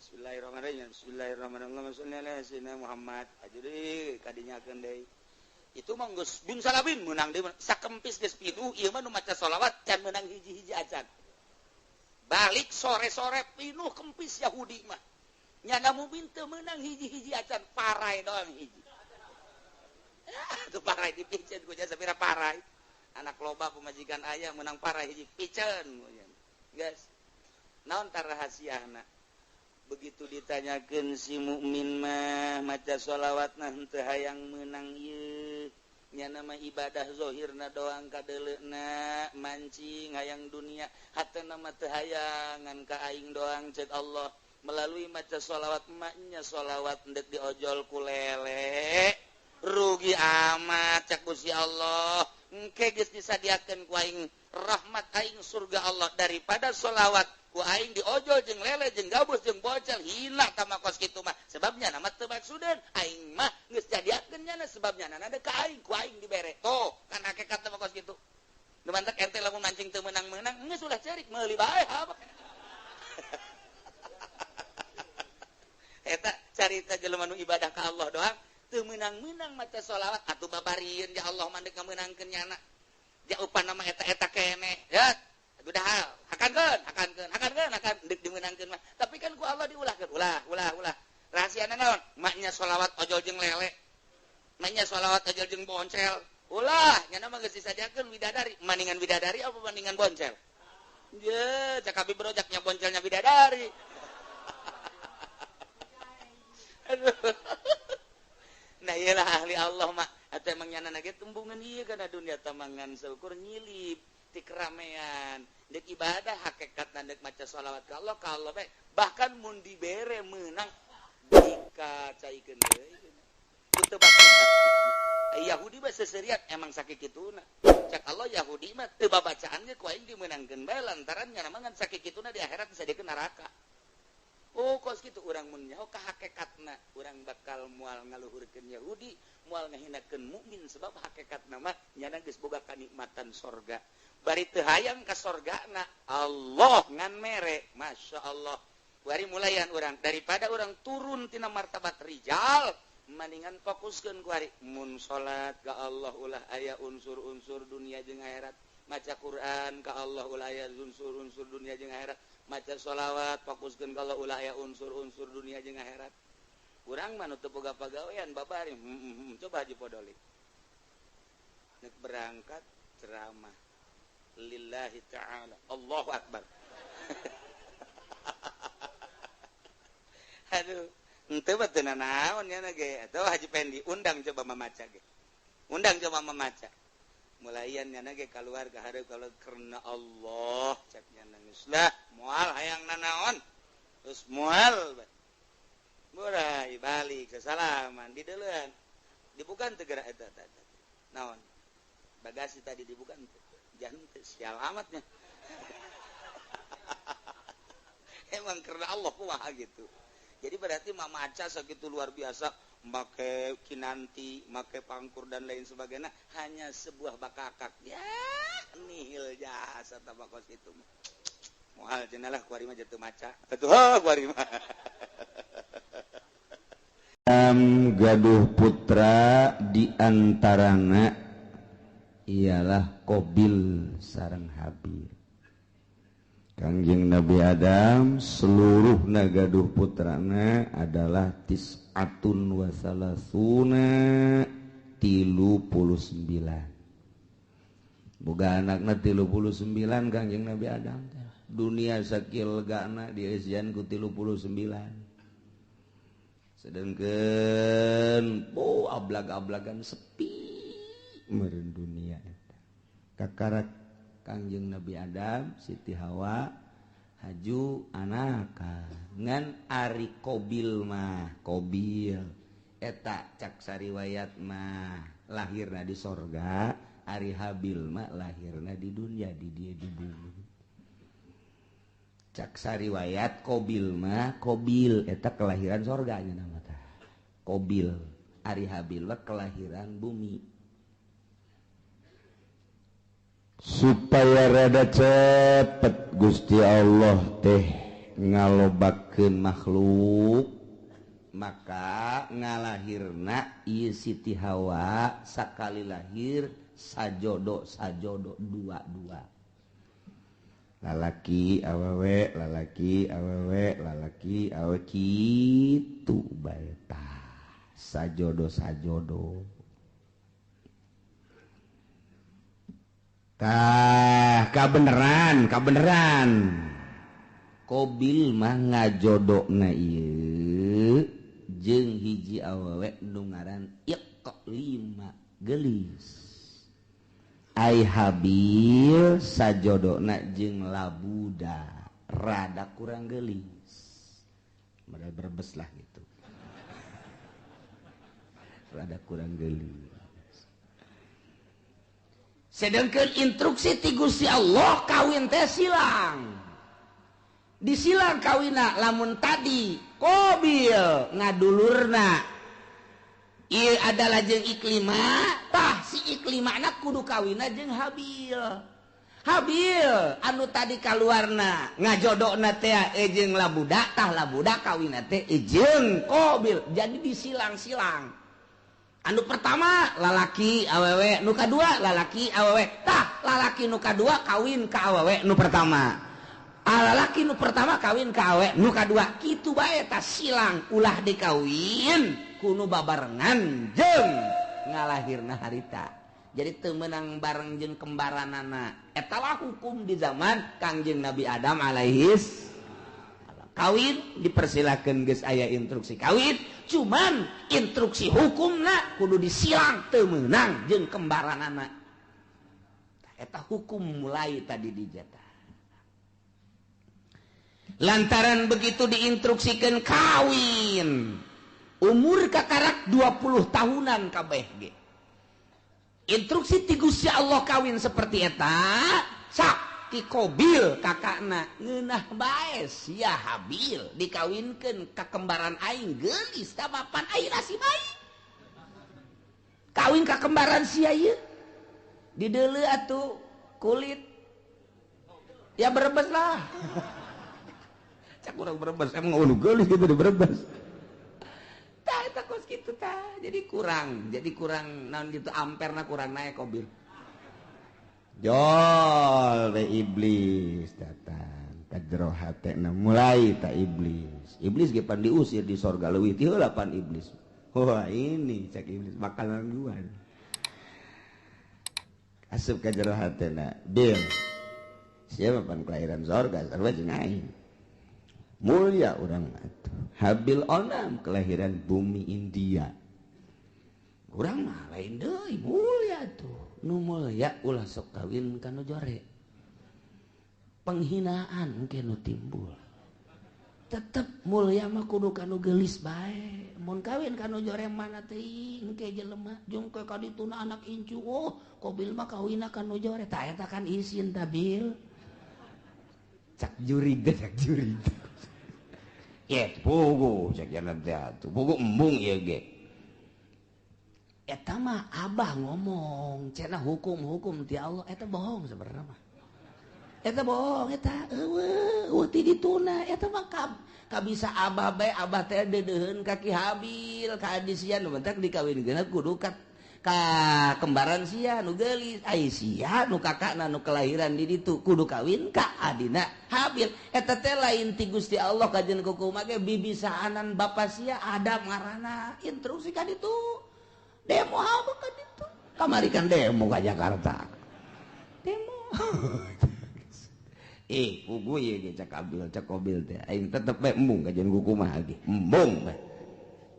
Bismillahirrahmanirrahim. Bismillahirrahmanirrahim. Allahumma sholli ala sayyidina Muhammad. Aju deui kadinyakeun deui. Itu mah geus bin salabin meunang deui sakempis geus pinuh ieu mah nu maca sholawat can meunang hiji-hiji acan. Balik sore-sore pinuh kempis Yahudi mah. Nyana mukmin teu meunang hiji-hiji acan parai doang hiji. Tuh parai dipiceun ku jasa sapira parai. Anak loba pemajikan aya meunang parai hiji piceun. Geus. Naon tar rahasiana? Begitu ditanyakeun si mukmin mah maca sholawatna henteu hayang meunang ieu. Nya nama ibadah zahirna doang kadeuleuna mancing hayang dunia hatena mah teu hayang ngan ka aing doang ceuk Allah. Melalui maca sholawat maknya sholawat ndek diojol ku lele rugi amat cak Gusti Allah. Engke geus disadiakeun ku aing rahmat aing surga Allah daripada sholawat ku aing diojol jeung lele jeung gabus jeung bocel hina tama kos kitu mah sebabnya nama teu maksudeun aing mah geus jadiakeun nyana sebabnya nana ka aing ku aing dibere tuh kan hakikat tama kos kitu. Nu mantak ente lamun mancing teu meunang-meunang geus ulah ceurik meuli bae apa. Eta carita jelema nu ibadah ka Allah doang teu meunang-meunang maca sholawat atuh babarieun ya Allah mah deuk ngameunangkeun nyana. Jaupan nama eta-eta keneh ya udah hakankeun hakankeun hakankeun hakan deuk dimeunangkeun mah tapi kan ku Allah diulahkeun ulah ulah ulah rahasiana naon maknya sholawat ojol jeung lele maknya sholawat ojol jeung boncel Ulah nyana mah geus disadiakeun bidadari, maningan bidadari apa maningan boncel? Ye, cak abi brojaknya boncelnya bidadari. Aduh. Nah iyalah ahli Allah mah atau emang nyana ge tembungan ieu kana dunia tamangan seukur nyilip ti keramaian dek ibadah hakikatna dek maca sholawat ka Allah ka Allah bae bahkan mun dibere meunang dikacaikeun deui teu baca Yahudi mah seseriat emang sakituna cak Allah Yahudi mah teu babacaan ge ku aing dimeunangkeun bae lantaran nyana mah ngan sakituna di akhirat disadiakeun neraka. Oh kos kitu urang mun nyaho ka hakikatna urang bakal moal ngaluhurkeun Yahudi moal ngahinakeun mukmin sebab hakikatna mah nyana geus boga kanikmatan sorga bari teu hayang ka sorgana Allah ngan mere Masya Allah bari mulayan urang daripada urang turun tina martabat rijal mendingan fokuskeun ku ari mun salat ka Allah ulah aya unsur-unsur dunia jeung akhirat maca Quran ka Allah ulah aya unsur-unsur dunia jeung akhirat maca sholawat fokuskeun ka Allah ulah aya unsur-unsur dunia jeung akhirat urang mah nu teu boga pagawean babari coba haji podolik nek berangkat ceramah lillahi ta'ala Allahu akbar. Aduh henteu mah teu nanaon nya ge atuh Haji Pendi undang coba mamaca ge undang coba mamaca mulaian nyana ge kaluar ka hareup kalau karena Allah cek nyana geus lah moal hayang nanaon terus moal murai balik sesalaman di deuleun dibukan teu gerak eta eta naon bagasi tadi dibukan teu jangan teu sial amatnya. Emang karena Allah kumaha gitu. Jadi berarti mamaca segitu luar biasa make kinanti, make pangkur dan lain sebagainya hanya sebuah bakakak. Ya, nihil jasa tabakos itu. Moal cenah lah kuari mah jatuh maca. Atuh kuari mah. Gaduh putra di antarana ialah Qabil sareng Habil. Kangjeng Nabi Adam seluruh nagaduh putrana adalah tis'atun wa salasuna 39. Boga anakna 39 Kangjeng Nabi Adam. Dunia sakil gana dieusian ku 39. Sedangkan oh ablag-ablagan sepi meureun dunia eta. Kakarak Kangjeng Nabi Adam, Siti Hawa haju anaka ngan ari Qabil mah Qabil eta cak sariwayat mah lahirna di sorga, ari Habil mah lahirna di dunia di dia di bumi. Cak sariwayat Qabil mah Qabil eta kelahiran sorga nya nama tah Qabil, ari Habil mah kelahiran bumi. Supaya rada cepet Gusti Allah teh ngalobakeun makhluk maka ngalahirna ieu Siti Hawa sakali lahir sajodo sajodo dua-dua lalaki awewe lalaki awewe lalaki awewe kitu bae tah sajodo sajodo. Tah kabeneran kabeneran Qabil mah ngajodona ieu jeung hiji awewe nu ngaran Iqlima geulis. Ai Habil sajodona jeung Labuda rada kurang geulis. Modal berbes lah gitu. Rada kurang geulis. Sedangkan instruksi ti Gusti Allah kawin teh silang. Disilang kawina lamun tadi Qabil ngadulurna ieu adalah jeung Iklima, tah si Iklimana kudu kawina jeung Habil. Habil anu tadi kaluarna ngajodona teh jeung Labuda, tah Labuda kawina teh jeung Qabil. Jadi disilang-silang. Anu pertama lalaki awewe, nu kadua lalaki awewe. Tah lalaki nu kadua kawin ka awewe nu pertama. Lalaki nu pertama kawin ka awewe nu kadua. Kitu bae tah silang ulah dikawin kuno babarengan jeung ngalahirna harita. Jadi teu meunang bareng jeung kembaranana. Eta lah hukum di zaman Kangjeng Nabi Adam alaihis. Kawin dipersilakan, geus aya instruksi kawin, cuman instruksi hukumna kudu disilang, teu meunang jeung kembaranana. Eta hukum mulai tadi dijata. Lantaran begitu diinstruksikan kawin, umur kakarak 20 tahunan kabeh ge. Instruksi ti Gusti Allah kawin seperti eta, sak ti Kobil kakakna ngeunah bae sia Habil dikawinkeun ka kembaran aing geulis tah mapan aing nasib aing. Kawin ka kembaran sia ieu. Dideuleu atuh kulit. Ya Brebes lah. Cak urang Brebes emang ulu geulis gitu di Brebes. Tah eta kos kitu tah. Jadi kurang naon gitu, amperna kurang naik Kobil. Jol we iblis datang ka jero hatena, mulai tak iblis. Iblis ge pan diusir di sorga, leuwih ti heula pan iblis. Wah, ini cek iblis makanan gua. Asup ka jero hatena, Bil. Siapa pan kelahiran sorga, sarua jeung aing. Mulia urang atuh. Habil onam kelahiran bumi India. Urang mah lain deui, mulia tuh. Nu mulia ulah sok kawin ka nu jore. Penghinaan engke nu timbul. Tetep mulia mah kudu ka nu geulis bae. Mun kawin ka nu jore mana teuing engke jelema jeung ke ka dituna anak incu. Oh, Kobil mah kawinna ka nu jore. Tah eta kan isin ta, Bil. Cak jurig teh, cak jurig. Ye, pugu cak jalan teh atuh. Pugu embung ieu ge. Eta mah abah ngomong cenah hukum-hukum ti Allah, eta bohong sebenarnya mah. Eta bohong eta, eueuh eueuh ti dituna eta mah kabisa abah bae. Abah teh deudeuheun ka Ki Habil ka adi sia nu bentak dikawinkeun kudu ka kembaran sia nu geulis, ai sia nu kakakna nu kelahiran di ditu kudu kawin ka adina Habil. Eta teh lain ti Gusti Allah kajen kukumaha ge, bibisaanan bapa sia Adam ngaranna, instruksi ka ditu. Demo apa kan itu kamari kan, demo ke Jakarta, demo. Eh, pugu ieu ge cak Kabil, cak Kobil teh aing tetep bae embung kajian kukumaha ge, embung bae.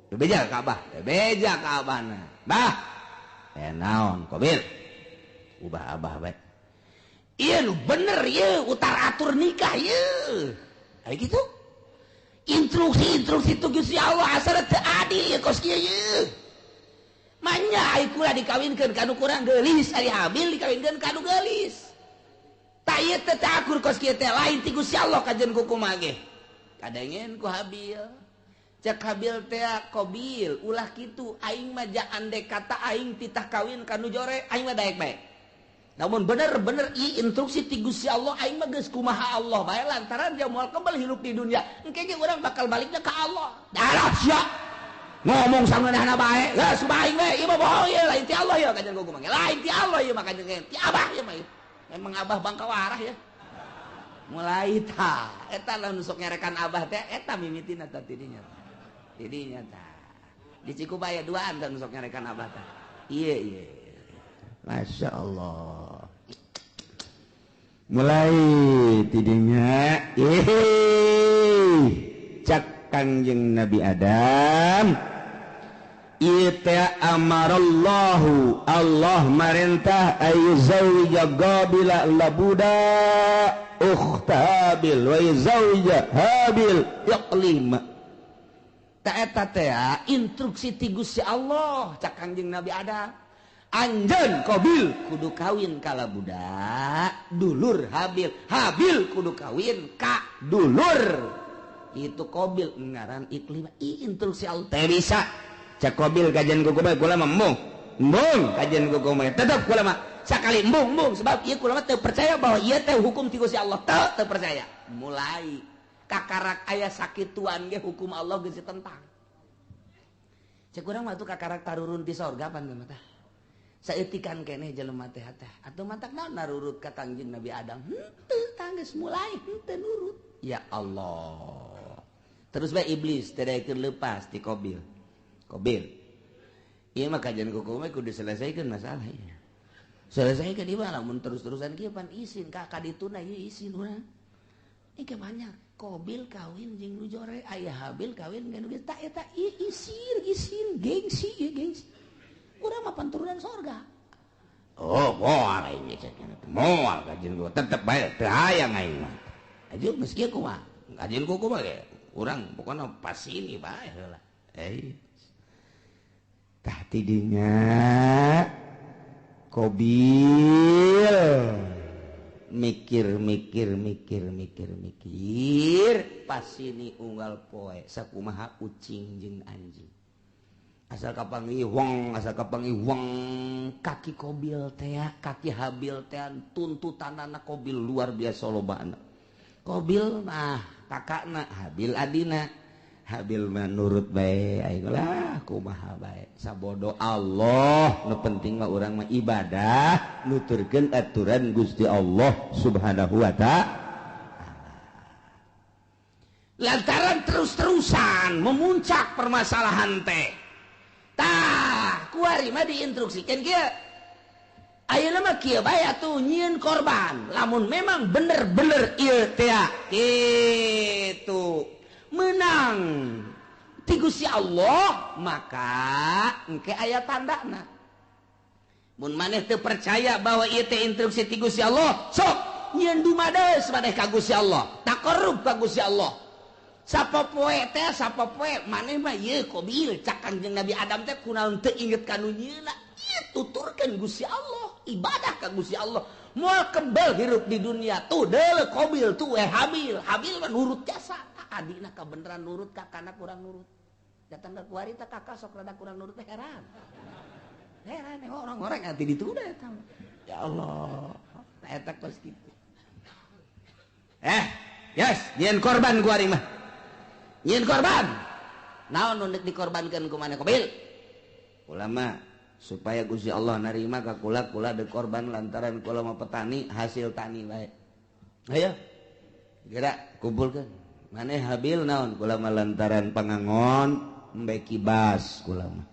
Teu beja ka abah, teu beja ka abahna. Bah, eh naon Kobil, ubah abah bae. Ieu nu bener ieu utar atur nikah ieu. Kayak gitu instruksi instruksi tu Gusti Allah asal teu adil ieu kos kieu ieu. Manya ai kula dikawinkeun ka nu kurang geulis, ari Habil dikawinkeun ka nu geulis. Tak ieu teh teu akur kos kieu teh, lain ti Gusti Allah kajen kukumaha ge. Kadengen ku Habil. Cek Habil teh, Kobil ulah kitu, aing mah ja andek kata aing titah kawin ka nu jore, aing mah daek bae. Namun bener-bener i instruksi ti Gusti Allah, aing mah geus kumaha Allah bae, lantaran dia moal kembali hidup di dunia. Engke ge urang bakal baliknya ka Allah. Darah sia. Ngomong sangeunahna bae, geus ubah aing we, ieu mah bohong ieu, lain ti Allah ieu kajen kukumaha. Lain ti Allah ieu mah kajen ti abah ieu mah. Emang abah bangka warah ya. Mulai ta, eta lah nu sok ngerekan abah teh eta mimitina tah tidinya. Tidinya tah. Di Cikubaya duaan tah nu sok ngerekan abah tah. Iya iya. Masya Allah. Mulai tidinya, ih, cak Kangjeng Nabi Adam. Ieu teh amarallahu, Allah marentah ayyuzawwija Qabila labuda ukhta Habil wa yuzawwija Habil Iqlima. Ta eta teh instruksi ti Gusti Allah cak Kangjeng Nabi Adam. Anjeun Qabil kudu kawin ka labuda dulur Habil, Habil kudu kawin ka dulur itu Qabil ngaran Iklimah. I instruksi Allah teh bisa cak Qabil kajian kuku bae, kula mah embung embung kajian kuku mah tetep kula mah sakali embung embung, sebab ieu kula mah teu percaya bahwa ieu teh hukum ti Gusti Allah, teu teu percaya. Mulai kakarak aya sakituan ge hukum Allah geus ditentang. Cek urang mah tuh kakarak tarurun ti sorga pan mah tah, saeutikan keneh jelema teh teh atuh, matak naon narurut ka Kangjeng Nabi Adam henteu, tanggeus mulai henteu nurut. Ya Allah, terus bae iblis teu daekeun leupas ti Qabil. Qabil, ieu mah kajian kuku mah kudu diselesaikan masalah ieu. Selesai ke di mana mun terus-terusan kieu pan isin ka kadituna ieu isin urang. Ini banyak Kobil kawin jeung nu jore, aya Habil kawin jeung nu tak eta isin isin gengsi ieu gengsi. Urang mah turunan sorga. Oh, moal aing cek moal kajian gua tetep bae teu hayang aing mah. Aja geus kieu kumaha? Kajian ku kumaha ge? Urang pokona pas ini bae heula. Eh. Tah tidinya Kobil mikir mikir mikir mikir mikir pas ini unggal poe sakumaha ucing jeung anjing asal kapanggih wong asal kapanggih wong kaki Kobil teh kaki Habil teh tuntutanana Kobil luar biasa lobana. Kobil mah kakakna, Habil adina. Habil mah nurut bae aing lah kumaha bae sabodo Allah nu penting mah urang mah ibadah nuturkeun aturan Gusti Allah Subhanahu wa ta'ala. Lantaran terus-terusan memuncak permasalahan teh tah kuari mah diinstruksikeun kieu ayeuna mah kieu bae atuh nyieun korban lamun memang bener-bener ieu teh kitu menang ti Gusti Allah maka engke aya tandana. Mun maneh teu percaya bahwa ieu teh instruksi ti Gusti Allah, sok nyieun dumades maneh ka Gusti Allah, taqarrub ka Gusti Allah. Sapopoe teh sapopoe maneh mah ieu Kobil cak Kangjeng Nabi Adam teh kunaon teu inget ka nu nyieunna, ieu tuturkeun Gusti Allah, ibadah ka Gusti Allah. Moal kebel hirup di dunia tuh deuleu Kobil tuh Habil, Habil mah nurut jasa. Adina kebenaran nurut kakana kurang nurut. Datang ke kuari teh kakak sok rada kurang nurut teh heran. Heran orang-orang nanti ditunda eta. Ya Allah, eta kos kitu. Yes, nyieun korban kuari mah. Nyieun korban. Naon nu deuk dikorbankeun ku maneh Kobil? Ulama supaya Gusti Allah narima ka kula, kula deuk korban lantaran kula mah petani hasil tani bae. Ayo. Gerak kumpulkeun. Maneh Habil naon kula mah lantaran pangangon embe kibas kula mah.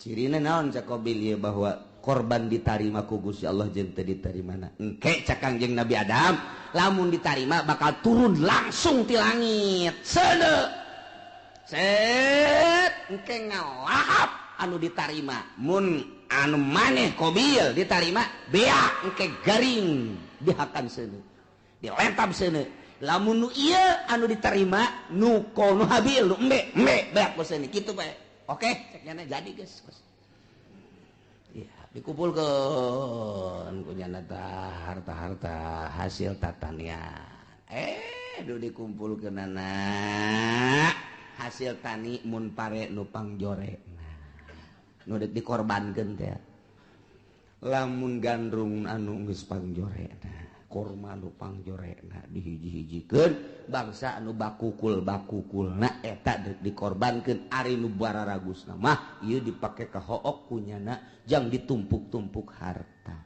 Cirina naon cak Kobil ieu bahwa korban ditarima ku Gusti Allah jeung teu ditarimana. Engke cak Kangjeng Nabi Adam lamun ditarima bakal turun langsung ti langit. Seuneu. Set engke ngalahap anu ditarima. Mun anu maneh Kobil ditarima beak engke garing dihakan seuneu. Dilentap seuneu. Lamun nu ieu anu diterima nu nu Habil nu embe embe beak boseun kitu bae. Oke, cek nyana jadi geus. Ya, dikumpulkeun ku nyana tah harta-harta hasil tatanian. Duh dikumpulkeunana hasil tani mun pare nu pangjore. Nu deuk dikorbankeun teh. Lamun gandrung anu geus pangjorena. Korma nu pangjorekna dihiji-hijikeun bangsa anu bakukul-bakukulna eta dikorbankeun ari nu bararagusna mah ieu dipake ka hook kunyana jang ditumpuk-tumpuk harta.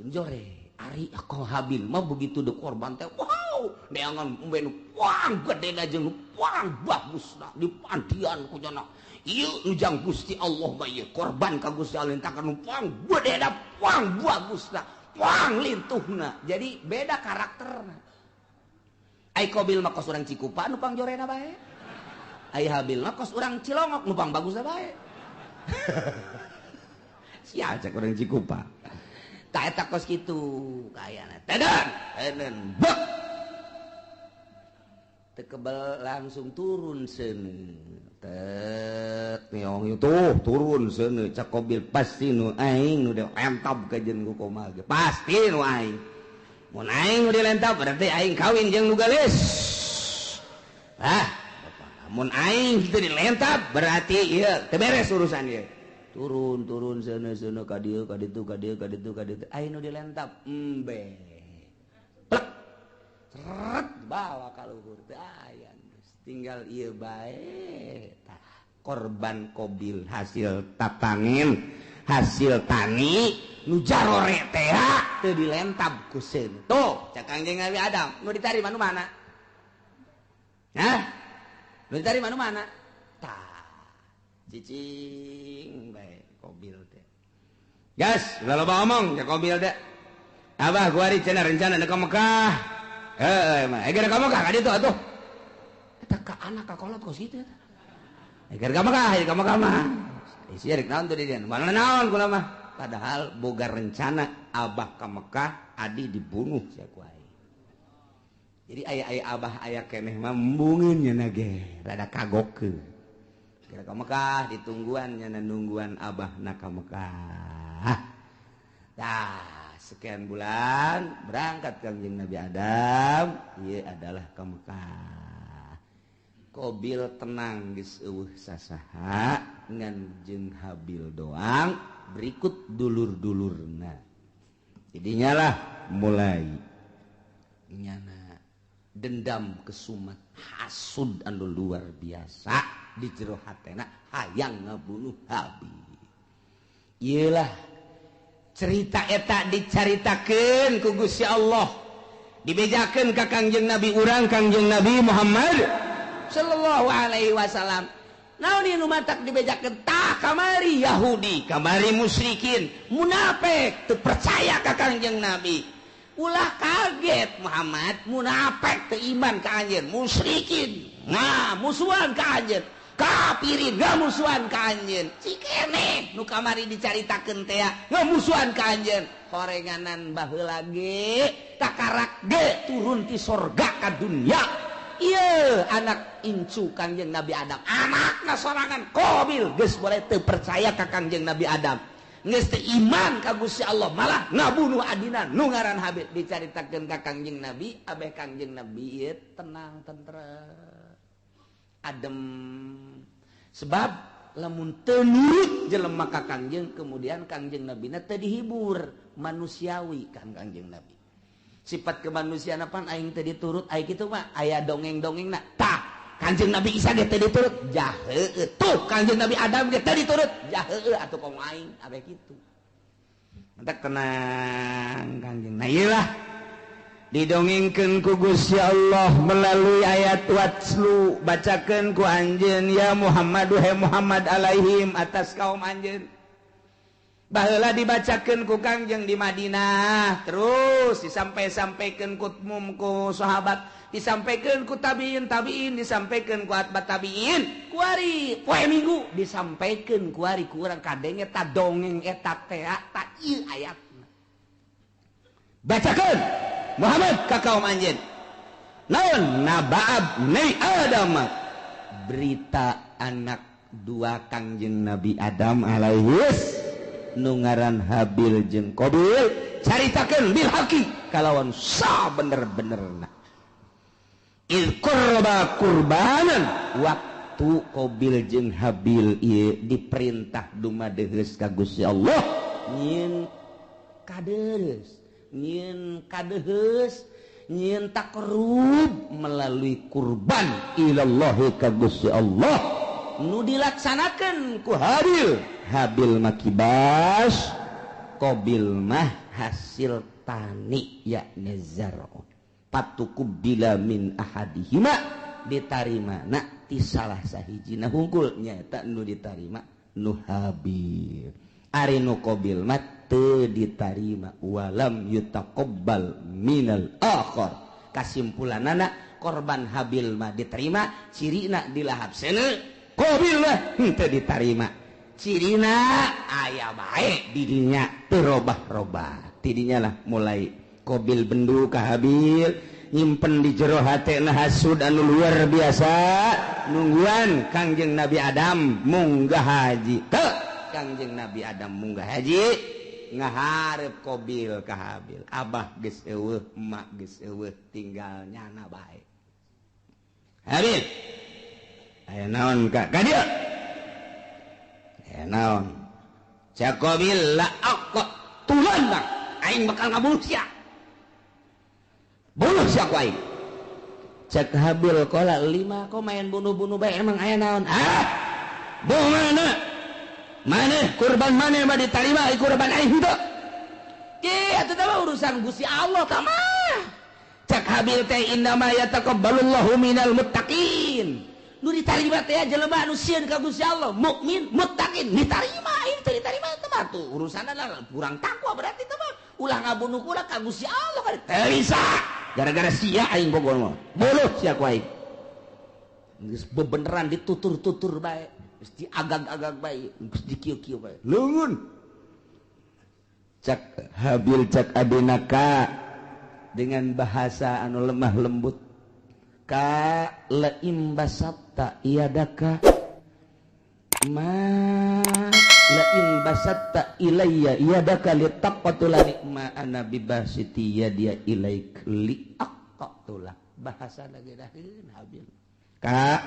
Jore ari ko Habil mah begitu dikorban teh wow neangan embe nu puang gedena jeung nu puang bagusna dipandian kunyana ieu nu jang Gusti Allah mah ieu korban ka Gusti Allah takan nu puang gedena puang bagusna puang lintuhna. Jadi beda karakterna. Ai Kobil mah kos urang Cikupa nu pangjorena bae. Ai Habil mah kos urang Cilongok nu pangbagusna bae. Sia cek urang Cikupa. Tah eta kos kitu kayana. Teden, teden bek. Teu kebel langsung turun seuneu. Tet nyong tuh turun seuneu cak Kobil pasti nu aing nu dilentap ka jeung ku komal ge pasti nu aing mun aing nu dilentap berarti aing kawin jeung nu geulis ah mun aing teu dilentap berarti ieu teu beres urusan ieu turun turun seuneu seuneu ka dieu ka ditu ka dieu ka ditu ka ditu aing nu dilentap embe plek seret bawa ka luhur teu aya. Tinggal ieu bae tah korban Kobil hasil tatangin hasil tani nu jarore teh teu dilentab ku seun. Tuh cak Kangjeng Nabi Adam nu ditarima nu mana? Hah? Nu ditarima nu mana? Tah cicing bae Kobil teh. Gas, ulah loba omong cek Qabil teh. Abah kuari cenah rencana ka Mekah. Heeh, mah eger ka Mekah ka ditu atuh. Eta ka anak ka kolot kos kitu eta. Eger ka Mekah, ka Mekah mah. Isi rek naon tuh di dieu? Mana naon kula mah. Padahal boga rencana abah ka Mekah, adi dibunuh sia ku aing. Jadi aya-aya abah aya keneh mah embungeun nya ge, rada kagokeun. Kira ka Mekah ditungguan nya nungguan abah na ka Mekah. Tah, sekian bulan berangkat Kangjeng Nabi Adam, ieu adalah ka Mekah. Qabil tenang geus eueuh sasaha ngan jeung Habil doang, berikut dulur-dulurna. Jadinya lah mulai nyana dendam kesumat hasud anu luar biasa di jero hatena hayang ngabunuh Habil. Iyalah cerita eta dicaritakeun ku Gusti Allah, dibejakeun ka Kangjeng Nabi urang Kangjeng Nabi Muhammad sallallahu alaihi wasallam. Naon ieu nu matak dibejakeun? Tah kamari Yahudi, kamari musyrikin, munafik teu percaya ka Kangjeng Nabi. Ulah kaget Muhammad, munafik teu iman ka anjeun, musyrikin nah musuhan ka anjeun, kafirin ngamusuhan ka anjeun. Cikene nu kamari dicaritakeun teh ngamusuhan ka anjeun. Horenganan baheula ge takarak ge turun ti sorga ka dunya. Ieu anak incu Kangjeng Nabi Adam, anakna sorangan Qabil geus boleh teu percaya ka Kangjeng Nabi Adam, geus teu iman ka Gusti Allah, malah ngabunuh adina nu ngaran Habil. Dicaritakeun ka Kangjeng Nabi, abeh Kangjeng Nabi ieu tenang tentrem adem, sebab lamun teu nurut jelema ka Kangjeng, kemudian Kangjeng Nabina teu dihibur manusiawi kan Kangjeng Nabi. Sifat kemanusiaan apaan aing teu diturut, aing kitu mah aya dongeng-dongengna. Tah, Kangjeng Nabi Isa ge teu diturut, jah heueuh. Tuh Kangjeng Nabi Adam ge teu diturut, jah heueuh atuh komo aing abeh kitu. Mantak tenang Kangjeng. Nah ieu lah didongengkeun ku Gusti Allah melalui ayat watslu, bacakeun ku anjeun ya Muhammad, he Muhammad alaihim atas kaum anjeun. Baheula dibacakeun ku Kangjeng di Madinah, terus disampai-sampaikeun ku mum ku sahabat, disampaikeun ku tabiin tabiin, disampaikeun ku atba tabiin, kuari poe Minggu disampaikeun kuari ku urang kadenge ta dongeng eta teh ta ieu ayatna. Bacakeun Muhammad ka kaum anjeun. Naon nabaab nei Adam, berita anak dua Kangjeng Nabi Adam alaihis nu ngaran Habil jeung Qabil, caritakeun bil haqi kalawan sa bener-benerna. Il qurba kurbanan, waktu Qabil jeung Habil ieu diperintah dumadeheus ka Gusti Allah nyieun kadeus, nyieun kadeheus, nyieun takrub melalui kurban ilallahi ka Gusti Allah nu dilaksanakeun ku Habil. Habil mah kibas, Qabil mah hasil tani yakni zar'un. Patuqubila min ahadihima, ditarima na ti salah sahijina hungkul nyaeta nu ditarima nu Habil. Ari nu Qabil mah teu ditarima, walam yutaqabbal minal akhar. Kasimpulanana korban Habil mah diterima, cirina dilahap seuneu, Qabil mah henteu ditarima. Cirina aya bae didinya teu robah-robah. Tidinya lah mulai Qabil bendu ka Habil, nyimpen di jero hatena hasud anu luar biasa, nungguan Kangjeng Nabi Adam munggah haji. Teu Kangjeng Nabi Adam munggah haji ngaharep Qabil ka Habil. Abah geus eueuh, emak geus eueuh, tinggal nyana bae. Habil, aya naon ka ka dieu? Aya naon? Cak Qabil la aqta tulan bang, aing bakal ngabunuh sia. Bunuh sia ku aing. Cak Habil qala lima kok main bunuh-bunuh bae emang aya naon? Ah, bunuh mana? Maneh kurban maneh mah ditarima, kurban aing henteu. Ki atuh teh urusan Gusti Allah tah mah. Cak Habil teh innama yataqabbalullahu minal muttaqin. Nu ditarima teh jelema anu sieun ka Gusti Allah, mukmin, muttaqin, ditarima, ieu teh ditarima teh mah Ulah tuh urusan adalah kurang takwa berarti teh mah. Ulah ngabunuh kula ka Gusti Allah kan teu bisa. Gara-gara sia aing bogor mah. Buluh sia ku aing. Geus bebeneran ditutur-tutur bae, geus diagag-agag bae, geus dikieu-kieu bae. Leungeun. Cak Habil cak adina ka dengan bahasa anu lemah lembut. Ka laim basatta iyadaka ma lain basatta ilayya yadaka litaqatulani ma ana bibasiti yadia ilaik liaqatula. Bahasa lagi daheun Habil. Ka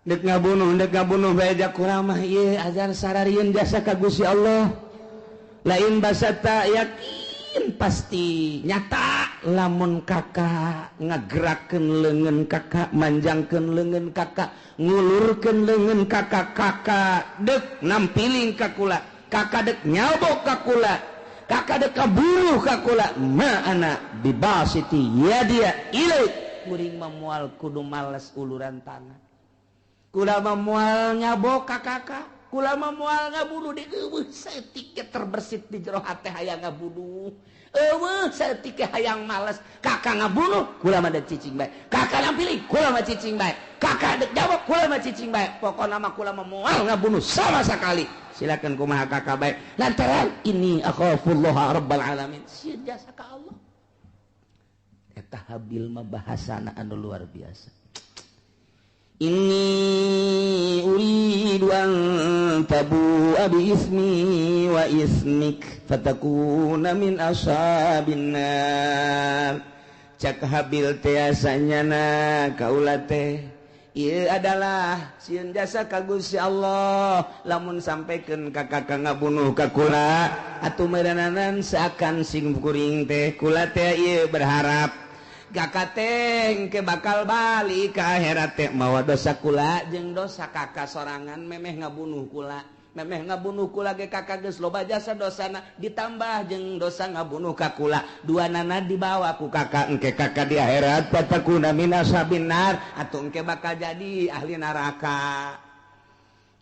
dek ngabunuh bae ja kuramah ieu ajar sararieun jasa ka Gusti Allah. Lain basatta yakin pasti nyata lamun kakak ngagerakeun leungeun kakak, manjangkeun leungeun kakak, ngulurkeun leungeun kakak, kakak dek nampiling ka kula, kakak dek nyabok ka kula, kakak dek kaburuh ka kula, ma ana bibasiti yadia ilaik. Kuring mah moal kudu males uluran tangan, kula mah moal nyabok ka kakak, kula mah moal ngabunuh di eueuh saeutik terbersit di jero hate hayang ngabunuh. Eueuh saeutik hayang males, kakak ngabunuh kula mah dek cicing bae, kakak nampiling kula mah cicing bae, kakak dek jawab kula mah cicing bae, pokona mah kula mah moal ngabunuh sama sekali. Silakan kumaha kakak bae lantaran ini akhafullah rabbal alamin, sieun jasa ka Allah. Eta Habil mah bahasana anu luar biasa. Inni uridu an tabu'a bi ismi wa ismik fatakuna min ashabin nar. Cak Habil teh asanyana kaula teh ieu adalah sieun jasa ka Gusti Allah lamun sampaikan ka kakak ngabunuh ka kula atuh meureunanan seakan sing kuring teh kula teh ieu berharap kakak teh ke bakal balik ka akhirat teh mawa dosa kula jeung dosa kakak sorangan memeh ngabunuh kula, memeh ngabunuh kula ge kakak geus loba jasa dosana ditambah jeung dosa ngabunuh ka kula, dua nana dibawa ku kakak engke kakak di akhirat fatakuna min ashabin nar atuh engke bakal jadi ahli neraka.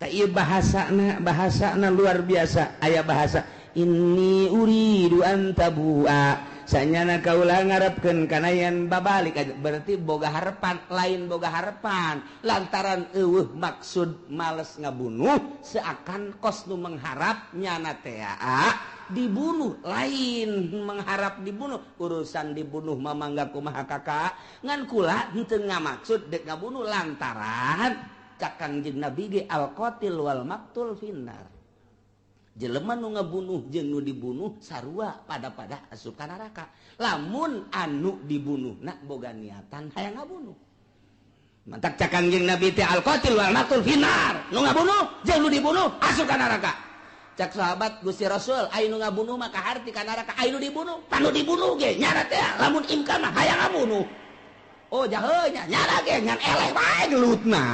Tah ieu bahasana, bahasana luar biasa. Aya bahasa inni uridu an tabu'a, sanyana kaula ngarepkeun kana yen babalik, berarti boga harepan, lain boga harepan lantaran eueuh maksud males ngabunuh seakan kos nu mengharap nyana teh dibunuh, lain mengharap dibunuh, urusan dibunuh mah mangga kumaha kakak ngan kula henteu ngamaksud dek ngabunuh lantaran cak Kangjeng Nabi ge al qatil wal maqtul finnar. Jelema nu ngabunuh jeung nu dibunuh sarua pada-pada asup ka neraka. Lamun anu dibunuh na boga niatan hayang ngabunuh. Mantak cak Kangjeng Nabi teh al qatil wal maqtul finnar. Nu ngabunuh jeung nu dibunuh asup ka neraka. Cak sahabat Gusti Rasul, aya nu ngabunuh mah kaharti ka neraka, aya nu dibunuh, panu dibunuh ge nyara teh lamun imkan mah hayang ngabunuh. Oh jahe nya nyara ge ngan eleh bae gelutna.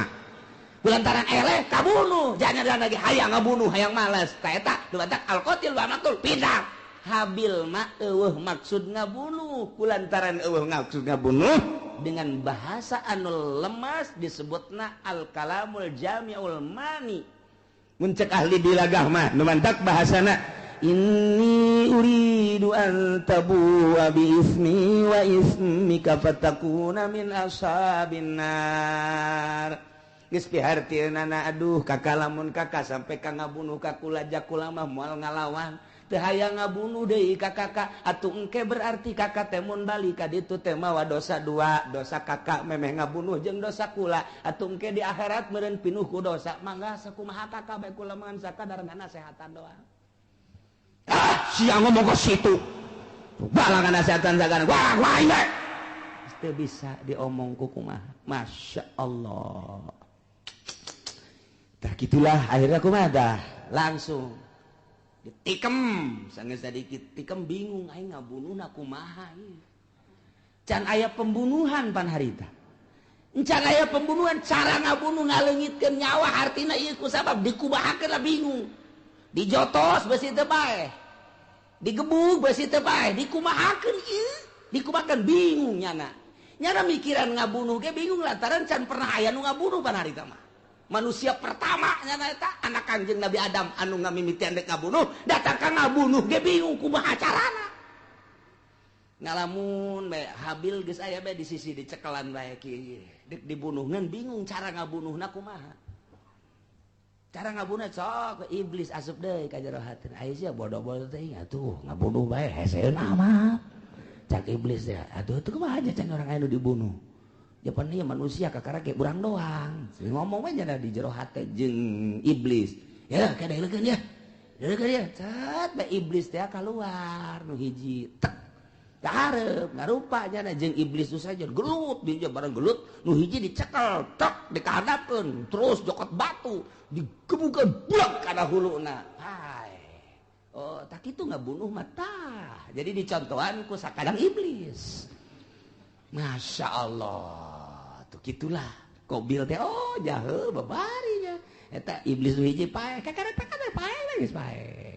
Lantaran eleh kabunuh, jangan lagi hayang ngabunuh, hayang males. Ta eta dumantak al-qatil wa maqtul pindah. Habil mah eueuh maksud ngabunuh, kulantaran eueuh maksud ngabunuh dengan bahasa anu lemas disebutna al-kalamul jami'ul mani. Mun cek ahli bilagah mah dumantak bahasana inni uridu an tabu'a bi ismi wa ismika fatakuna min ashabin nar. Geus pihartieunana aduh kakak lamun kakak sampai ka ngabunuh ka kula jakula mah moal ngalawan teu hayang ngabunuh deui ka kakak atuh engke berarti kakak teh mun balik ka ditu teh mawa dosa dua, dosa kakak memeh ngabunuh jeung dosa kula atuh engke di akhirat meureun pinuh ku dosa mangga sakumaha kakak bae kula mah sakadar nasehatan doang. Ah sia ngomong ka situ balangan nasehatan sagana wah wah bae teu bisa diomong ku kumaha. Masya Allah. Tah gitulah akhirnya kumaha dah langsung ditikem sanggeus sadikit tikem bingung aing ngabunuhna kumaha ieu. Can aya pembunuhan pan harita. Can aya pembunuhan cara ngabunuh ngaleungitkeun nyawa hartina ieu ku sabab dikubahakeun lah bingung. Dijotos beusi teu bae. Digebug beusi teu bae, dikumahakeun ieu, dikumahakeun bingung nyana. Nyana mikiran ngabunuh ge bingung lantaran can pernah aya nu ngabunuh pan harita mah. Manusia pertama nyana eta anak Kanjeng Nabi Adam anu ngamimitian dek ngabunuh, datang ka ngabunuh ge bingung kumaha carana. Ngalamun bae Habil geus aya bae di sisi dicekelan bae kieu. Dek dibunuh ngan bingung cara ngabunuhna kumaha. Cara ngabunuh sok iblis asup deui ka jero hati. Aya sia bodoh-bodoh teh atuh ngabunuh bae heseuna mah. Cak iblis teh atuh teu kumaha aja can orang aya nu dibunuh. Japan ieu manusia kakara ge urang doang. Ngomong we nya di jero hate jeung iblis. Ya kadeulekeun ya. Deulekeun ya. Cet bae iblis teh kaluar nu hiji. Tek. Kaharep ngarupa nya jeung iblis nu saja gelut dia bareng gelut nu hiji dicekel tek dikahadapkeun terus jokot batu digebukeun buak kana huluna. Hai. Oh, tak kitu ngabunuh mah tah. Jadi dicontohan ku sakadang iblis. Masya Allah, tuh gitulah. Kobil teh, oh jahe babarinya. Eta iblis nu hiji paeh, kakara takana paeh geus paeh.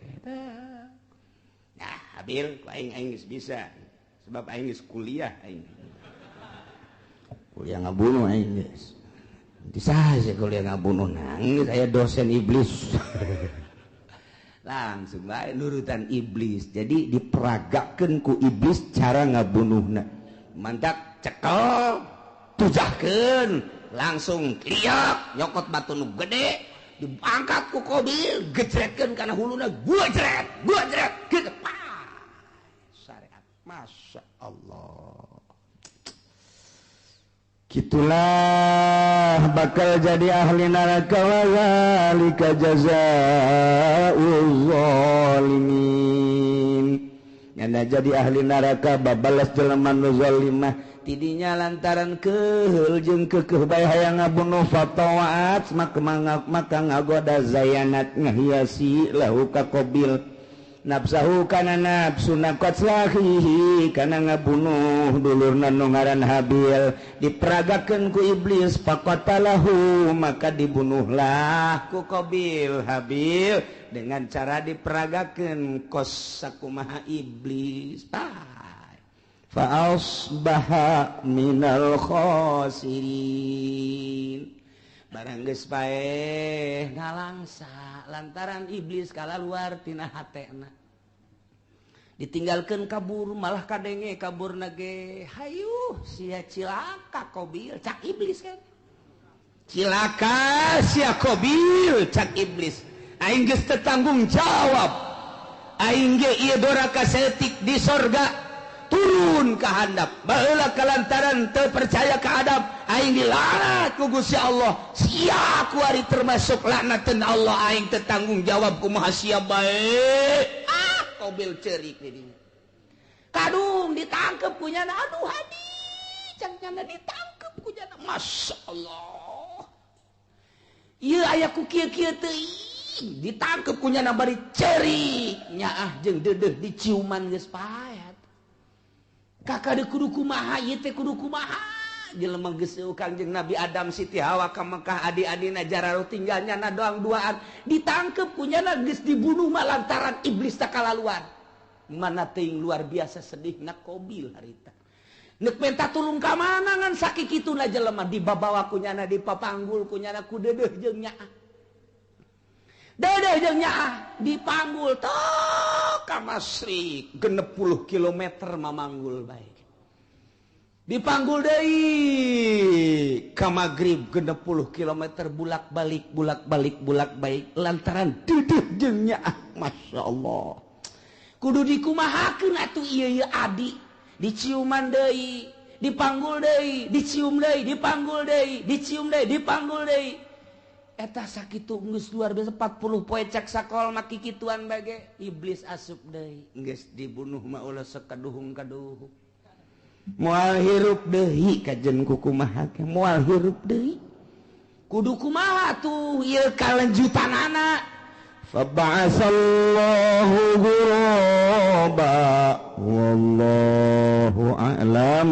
Nah, Habil, ku aing aing geus bisa. Sebab aing geus kuliah aing. Kuliah ngabunuh aing geus. Bisa sih kuliah ngabunuh nangis aya dosen iblis. Langsung bae nurutan iblis. Jadi diperagakeun ku iblis cara ngabunuhna. Mantak cekel tujahkeun langsung liak nyokot batu nu gede diangkat ku Kobil gejretkeun kana huluna gua jret kieu syariat. Masya Allah, gitulah bakal jadi ahli neraka wa zalika jazaa'uz zalimin. Nyana jadi ahli neraka babalas jelema nu zalimah tidinya lantaran keheul jeung keukeuh bae hayang ngabunuh fatawaat maka ngagoda zayanat ngahiasi lahu ka Qabil nafsahu kana nafsuna qatlahihi kana ngabunuh dulurna nu ngaran Habil diperagakeun ku iblis faqatalahu maka dibunuhlah ku Qabil Habil dengan cara diperagakeun kos sakumaha iblis. Fa asbaha minal khasirin. Barang geus paeh ngalangsa lantaran iblis kalaluar tina hatena. Ditinggalkeun kabur malah kadenge kaburna ge hayuh sia cilaka Qabil cak iblis kan. Cilaka sia Qabil cak iblis. Aing geus teu tanggung jawab. Aing ge ieu doraka saeutik di sorga turun ka handap. Baheula kalantaran teu percaya ka Adam, aing dilaknat ku Gusti Allah. Sia kuari termasuk laknateun Allah, aing teu tanggung jawab kumaha sia bae. Ah, Qabil ceurik di dinya. Kadung ditangkep ku nyana, aduh hadi, cang nyana ditangkep ku nyana. Masya Allah. Ieu aya ku kieu-kieu teuing. Ditangkep ku nyana bari ceurik nyaah jeung deudeuh diciuman geus paet. Kakak de kudu kumaha ieu teh kudu kumaha jelema geus Kangjeng Nabi Adam Siti Hawa ka Mekah adi-adina jararo tinggal nyana doang duaan ditangkep ku nyana geus dibunuh mah lantaran iblis tak kalaluan. Mana teuing luar biasa sedihna Qabil harita. Neuk menta tulung ka mana ngan sakikituna jelema dibabawa ku nyana dipapanggul ku nyana ku deudeuh jeung nyaah. Dedeh jeung nyaah dipanggul tok ka Masrik 60 km mamanggul bae. Dipanggul deui ka magrib 60 km bulak-balik bulak-balik bulak-balik lantaran dedeh jeung nyaah. Masya Allah. Kudu dikumahakeun atuh ieu ieu adi diciuman deui, dipanggul deui, dicium deui, dipanggul deui, dicium deui, dipanggul deui. Eta sakitu geus luar biasa 40 poe cek sakol mah kikituan bage iblis asup deui geus dibunuh mah ulah sekaduhung-kaduhung moal hirup deui kajen ku kumaha ge moal hirup deui kudu kumaha tuh ieu kalanjutanana fa ba'asallahu ghuraba wallahu a'lam.